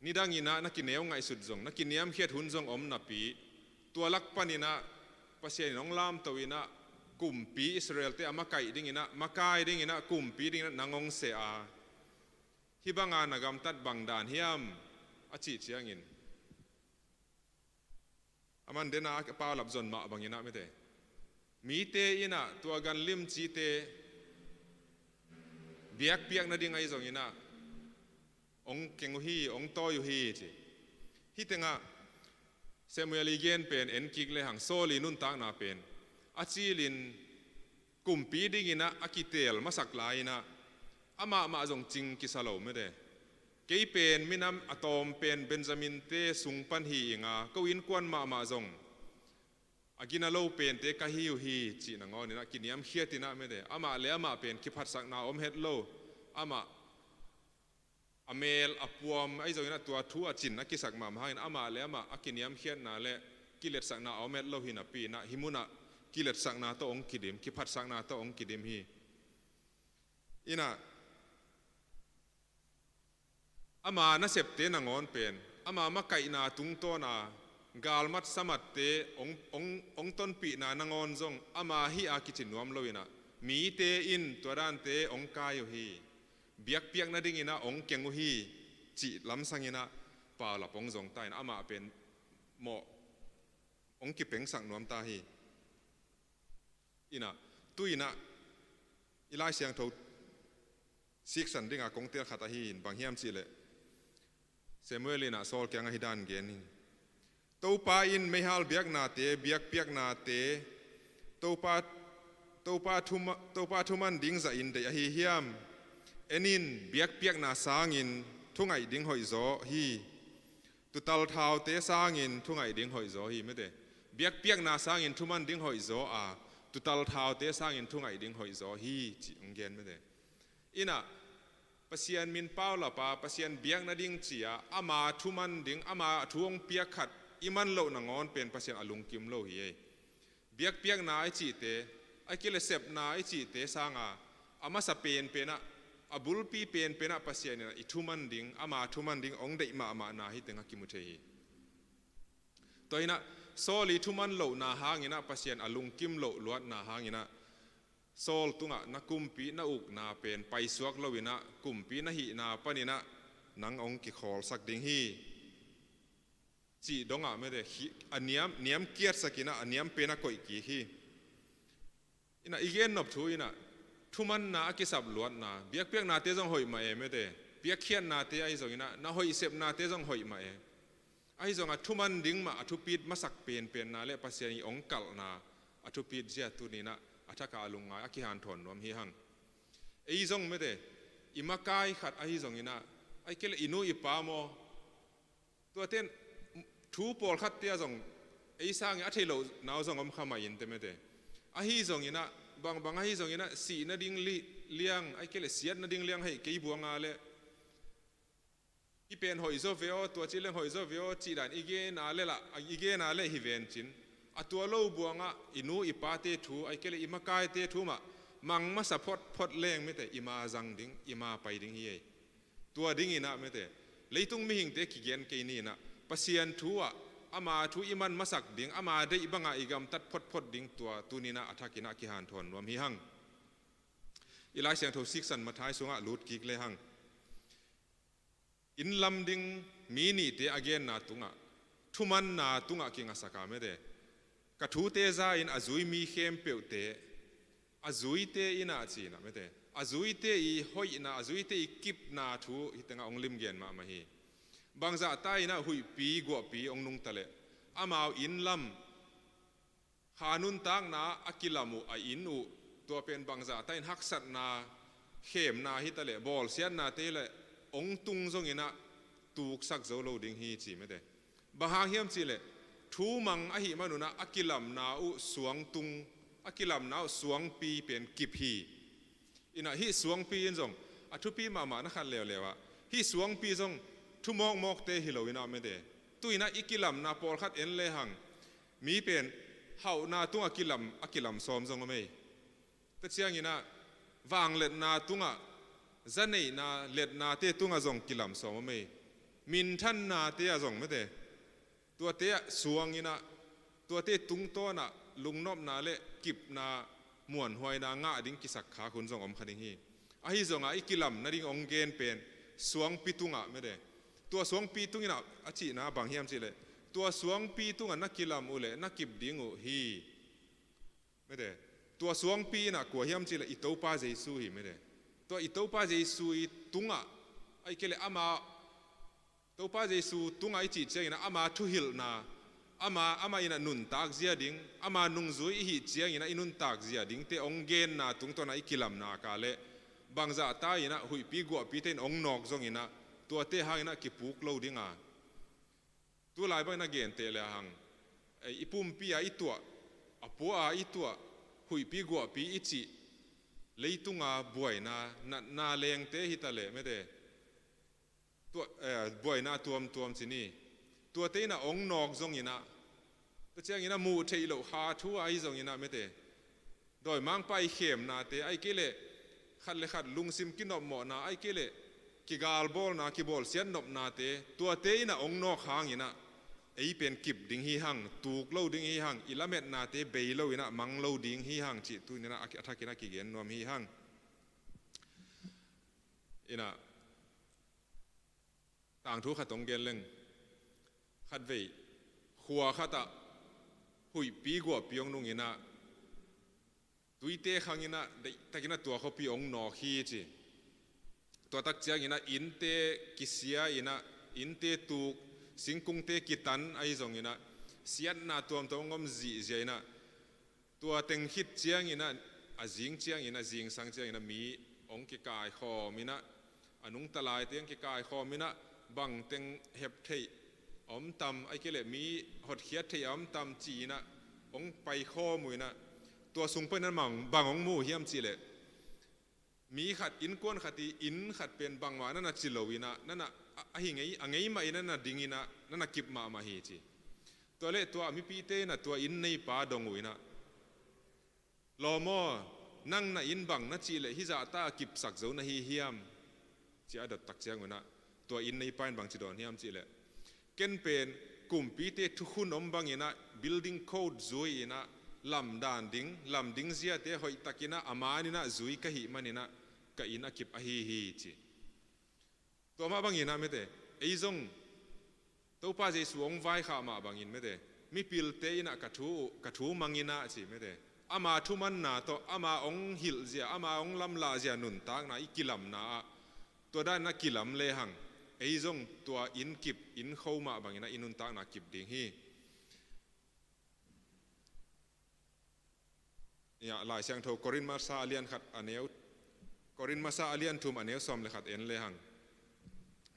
nidangin ah na kineu ngaihsut zong, na kiniamkhiat hun zong om napi, tua lak panin ah Pasian in hong lamto-in ah kumpi Israelte a makaih dingin ah, makai dingin ah, kumpi dingin ah nang hong seh a, hih banga na gamtat bang dan hiam?" a cih ciangin aman dena a paulap zon mah bangin ah mete, "Mite in ah tua gan limcite biakpiak nading ahi zongin ah, hong keng uh hi, hong tawi uh hi ci. Hih tengah Samuel i gen pen en kik lehang Saul i nuntakna pen a cilin kumpi dinginah a kiteel masak lai-inah amah mah zong cing kisa lo mete. Kei pen minam a tawm pen Benjamin-te sung pan hi inga ko innkuan mahmah zong a gina lo pente ka hi uh hi cih nangawninah kiniamkhiatinah mete. Amah le amah pen kiphatsakna om het lo. Amah a meel a puam ahi zonginah tua thu a cin a kisak mahmah hangin amah le amah a kiniamkhiatna le kiletsakna a om het lo hi napi inah hih munah kiletsakna tawh hong kidim, kiphatsakna tawh hong kidim hi. Inah ama nasepte nangawn pen ama makaihna tungtawna galmat samatte hong, hong, hong tonpihna nangawn zong ama hih a kici nuam loinah mite in tua dante hong kai uh hi. Biakpiak nadinginah hong keng uh hi cih lamsanginah paulap hong zong ta in amah pen mawh hong kipengsak nuam ta hi. Inah tuinah i Lai Siangtho siksan dinga kong tel khat ahi in bang hiam cihleh Samuel inah Saul kiangah hih dan gen hi. Topa in meihal biaknate, biakpiaknate Topa, Topa, thuma, Topa thuman ding zahin deih ahi hiam? En in, biakpiakna sangin thungaih ding hoihzaw hi. Tutal thaute sangin thungaih ding hoihzaw hi mete. Biakpiakna sangin thuman ding hoihzaw a, tutal thaute sangin thungaih ding hoihzaw hi cih hong gen mete. Inah Pasian min paulapa Pasian biak nading ci-a ama thuman ding, ama thu hong piak khat i man loh nangawn pen Pasian a lungkim lo hi ei. Biakpiakna i cihte, a kilesepna i cihte sanga a masa penpenah, a bulpi penpenah Pasian inah i thuman ding, ama thuman ding hong deih mahmahna hih tengah kimu thei hi. Tua inah Saul i thuman lohna hanginah Pasian a lungkim loh luatna hanginah Saul tungah na kumpi na ukna pen paisuak loinah kumpi na hihna paninah nang hong kikhawlsak ding hi cih dongah mete a niam, niam kiatsakinah a niam pen a koih kik hi. Inah i gennop thu inah thumanna a kisap luatna biakpiaknate zong hoih mah e mete. Biakkhiatnate ahi zonginah na hoih sepnate zong hoih mah e. Ahi zongah thuman ding mah a thupit masak penpenna le Pasian i hong kalhna a thupit zia tuninah a thakah a lungngai a kihanthawn nuam hi hang. Ei zong mete i makai khat ahi zonginah ai kei le i nu i pa maw tuaten thu pawlkhatte ah zong ei sangin a theih loh nau zong om kha mah in te mete. Ahi zonginah bangbang ahi zonginah sih nading liang ai kei le siat nading liang hei kei buanga le i pen hoih zaw ve aw, tua ci leng hoih zaw ve aw cih dan i gena le lah i gena le hi vencin a tua lo buangah i nu i pate thu ai kei le i makaite thu mah mang masa photphot leng mete i ma zang ding i ma pai ding hi ei. Tua dinginah mete leitung mihingte kigen kei ninah Pasian thu ah ama thu i man masak ding ama deih bangah i gamtat photphot ding tua tuninah a thakinah kihanthawn nuam hi hang. I Lai Siangtho siksan Matthai sungah lut kik le hang. Inn lam ding mi nihte a genna tungah thumanna tungah kingasaka mete ka thute za in a zui mi khempeuhte a zuite inah cinah mete a zuite i hoihna a zuite i kipna thu hih tengah hong limgen mahmah hi. Bangzahta inah huihpi guahpi hong nungta leh amau inn lam kha nuntakna a kilam uh a inn uh tua pen bangzahta in haksatna khemna hitaleh bawlsiatnate hileh hong tung zonginah tuksak zo lo ding hi ci mete. Bang hang hiam cihleh thumang ahih manunah a kilamna uh suangtung a kilamna uh suangpi pen kip hi. Inah hih suangpi in zong a thupi mahmah na khat leuleu ah hih suangpi zong thumawkmawkte hi lo inah mete. Tu inah i kilamna pawlkhat en lehang mi pen hauhna tungah kilam a kilam sawm zong om ei. Tua cianginah vangliatna tungah zaneihna liatnate tungah zong kilam sawm om ei. Minthannate ah zong mete tuate ah suanginah tuate tungtawnah lungnopna le kipna muanhuaina ngah ding kisak khak hun zong om kha ding hi. Ahi zongah i kilam nading hong gen pen suangpi tungah mete tua suangpi tunginah a cihna bang hiam cihleh tua suangpi tungah na kilam uhleh na kip ding uh hi. Mete tua suangpi inah kua hiam cihleh i Topa Jesu hi mete. Tua i Topa Jesu i tungah ai kei le ama Topa Jesu tungah i cih ciangin ah ama thuhilhna, ama, amah in ah nuntak zia ding, ama nungzui i hih ciangin ah i nuntak zia dingte hong genna tungtawn ah i kilamna ka leh, bangzah ta in ah huihpi guahpite in hong nawk zongin ah tuate hangin ah kipuk lo ding a, tu lai bangin a genteh le hang, ei, i pumpi a i tuah, a pua a i tuah, huihpi guahpi i cih, leitunga buaina, natna lengte hi ta leh mete, tua, eh, buaina tuamtuam ci ni. Tuate in ah hong nawk zongin ah, tua ciangin ah muh theih loh ha thu ahi zongin ah mete, dawimangpa i khemnate, ahih kei leh khat le khat lungsim kinopmawhna, ahih kei leh kigalbawlna, kibawlsiat nopnate, tuate in ah hong nawk hangin ah ei pen kip ding hi hang, tuk lo ding hi hang, i lametnate bei lo in ah mang lo ding hi hang cih tuni in ah a, a thakin ah kigen nuam hi hang. In ah tangthu khat hong gen leng, khatvei khua khatah huihpi guahpi hong nungin ah, tuite khangin ah, deihtakin ah tua khuapi hong nawk hi ci. Tua tak ciangin ah innte kisia in ah, innte tuk, singkungte kitan ahi zongin ah, siatna tuamtuam hong om zihziah in ah, tua teng khit ciangin ah, a zing ciangin ah, zingsang ciangin ah mi hong kikaikhawm in ah, a nungta laite hong kikaikhawm in ah, bang teng hep theih a om tam, ahih kei leh mi hotkhiat theih a om tam ci in ah hong paikhawm uh in ah, tua sung panin ah bang, bang hong mu uh hiam cih leh, mi khat, innkuan khat i inn khat pen bangmah na na ci lo in ah, na na, a, a hi ngei, a ngei mah in na na ding in ah, na na kip mahmah hi ci. Tua leh tua mipite in ah tua inn neipa dong uh in ah, lawm aw, nang na inn bang na cih leh hih zahta a kipsak zo na hi hiam, ci a dot tak ciangun ah, tua inn neipa in bang ci dawn hiam cih leh, ken pen kumpite thukhun om bangin ah, building code zui in ah, lamdan ding, lamding ziate hoihtakin ah a man in ah zui ka hih manin ah ka inn a kip ahi hi ci. Tua mah bangin ah mete, ei zong Topa Jesu hong vaikhak mah bangin mete, mipilte in ah ka thu, ka thu mang in ah ci mete, ama thumanna tawh, ama hong hilh zia, ama hong lamlahzia nuntakna i kilamna ah, tua dan in ah kilam lehang, ei zong tua inn kip, inn kho mah bangin ah i nuntakna kip ding hi. Ia, Lai Siangtho Korin masa a lian khat a neu, Korin masa a lian thum a neu sawm le khat en lehang,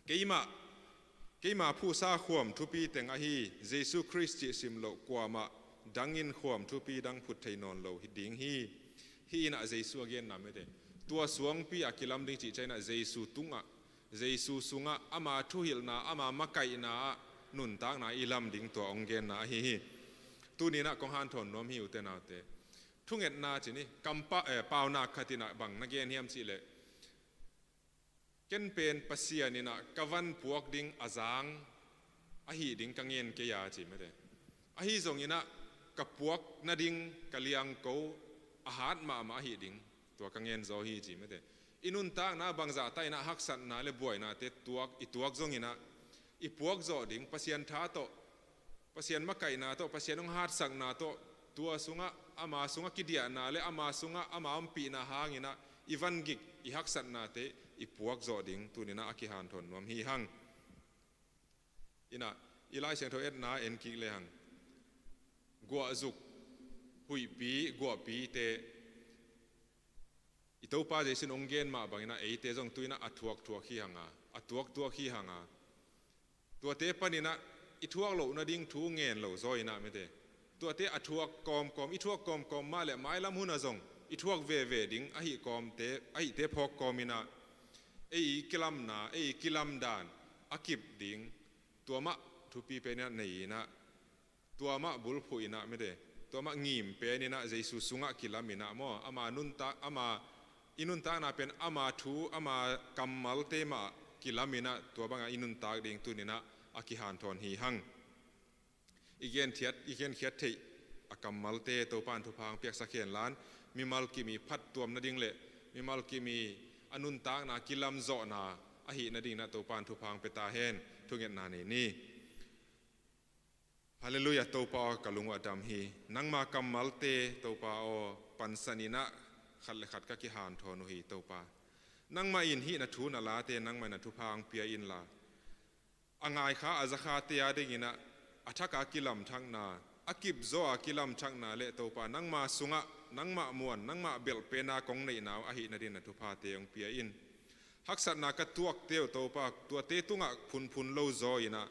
keimah, keima phuhsa khuam thupi teng ahi Jesu Khrist cih sim loh kuamah dangin khuam thupi dang phut thei nawn lo hi ding hi. Hih in ah Jesu a genna mete, tua suangpi a kilam ding cih ciangin ah Jesu tungah, Jesu sungah, ama thuhilhna, ama makaihna ah nuntakna i lam ding tua hong genna ahi hi. Tuni in ah kong hanthawn nuam hi ute naute. Thungetna ci ni, kampa, eh, paunak khat in ah bang na gen hiam cih leh, ken pen Pasian in ah ka van puak ding a zang ahih ding ka ngen kei a ci mete. Ahi zongin ah ka puak nading ka liangko a hat mahmah ahih ding tua ka ngen zaw hi ci mete. I nuntakna bangzah ta in ah haksatna le buainate tuak, i tuak zongin ah, i puak zawh ding Pasian tha tawh, Pasian makaihna tawh, Pasian hong hatsakna tawh, tua sungah, ama sungah kidiahna le ama sungah ama ompihna hangin ah i vangik, i haksatnate i puak zawh ding tuni in ah a kihanthawn nuam hi hang. In ah, i Lai Siangtho etna en kik lehang, guahzuk, huihpi, guahpite, i Topa Jesu in hong gen mah bangin ah eite zong tu in ah a thuakthuak hi hang a, a tuaktuak hi hang a. Tuate panin ah i thuak loh nading thu ngen lo zaw in ah mete, tuate a thuak kawmkawm, i thuak kawmkawm mah leh mailam hun ah zong i thuak veve ding ahih kawmte, ahihte phawk kawm in ah, ei i kilamna, ei i kilamdan a kip ding, tua mah thupi pen in ah nei in ah, tua mah bulphuh in ah mete, tua mah ngim pen in ah Jesu sungah kilam in ah maw, ama nuntak, ama, i nuntakna pen ama thu, ama kammalte mah kilam in ah, tua bangah i nuntak ding tuni in ah a kihanthawn hi hang. I genkhiat, i genkhiat theih a kammalte Topa in thupha hong piaksak hen la, mimal kim i phattuam nading le mimal kim i a nuntakna kilamzawhna ahih nading in ah Topa in thupha hong pia ta hen. Thungetna nei ni. Halleluiah, Topa aw, ka lung uh a dam hi. Nangma kammalte, Topa aw, pansan in ah khat le khat ka kihanthawn uh hi, Topa. Nangmah in hih na thu na late nangmah in ah thupha hong pia inla, a ngaikha a zakhate a dinginah a thaka kilamthakna, a kipzawa kilamthakna le Topa nangma sungah nangmah muan nangmah belhpena kong neihna uh ahihna din na thuphate hong pia in. Haksatna ka tuakte uh Topa tuate tungah phunphun lo zaw inah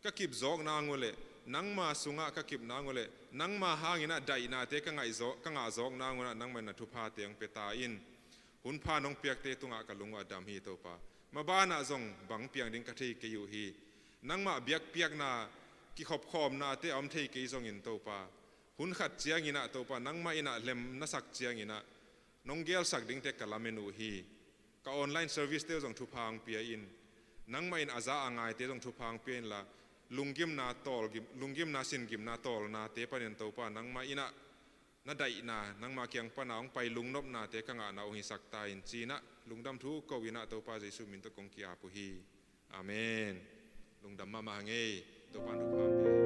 ka kipzawk nang uh le nangma sungah ka kip nang uh le nangma hanginah daihnate ka ngaihzawk ka ngahzawk nang unah nangmah in na thuphate hong pia ta in. Hunpha nong piakte tungah ka lung uh a dam hi Topa. Mabanah zong bang piang ding ka thei kei uh hi. Nangmah biakpiakna kikhopkhawmnate a om thei kei zongin Topa, hun khat cianginah Topa nangmah inah lem na sak cianginah nong gelsak dingte ka lamen uh hi. Ka online service te uh zong thupha hong pia in. Nangmah in a za a ngaite zong thupha hong pia inla lunggimna tawl lunggimna singimna tawlnate panin Topa nangmah inah na daihna nangma kiang pana hong pai lungnopnate ka ngahna hong hisak ta in cinah lungdam thu ko inah Topa Jesu min tawh kong ki-ap uh hi. Amen. Lungdam mahmah hang ei. Topa in thupha hong pia hi.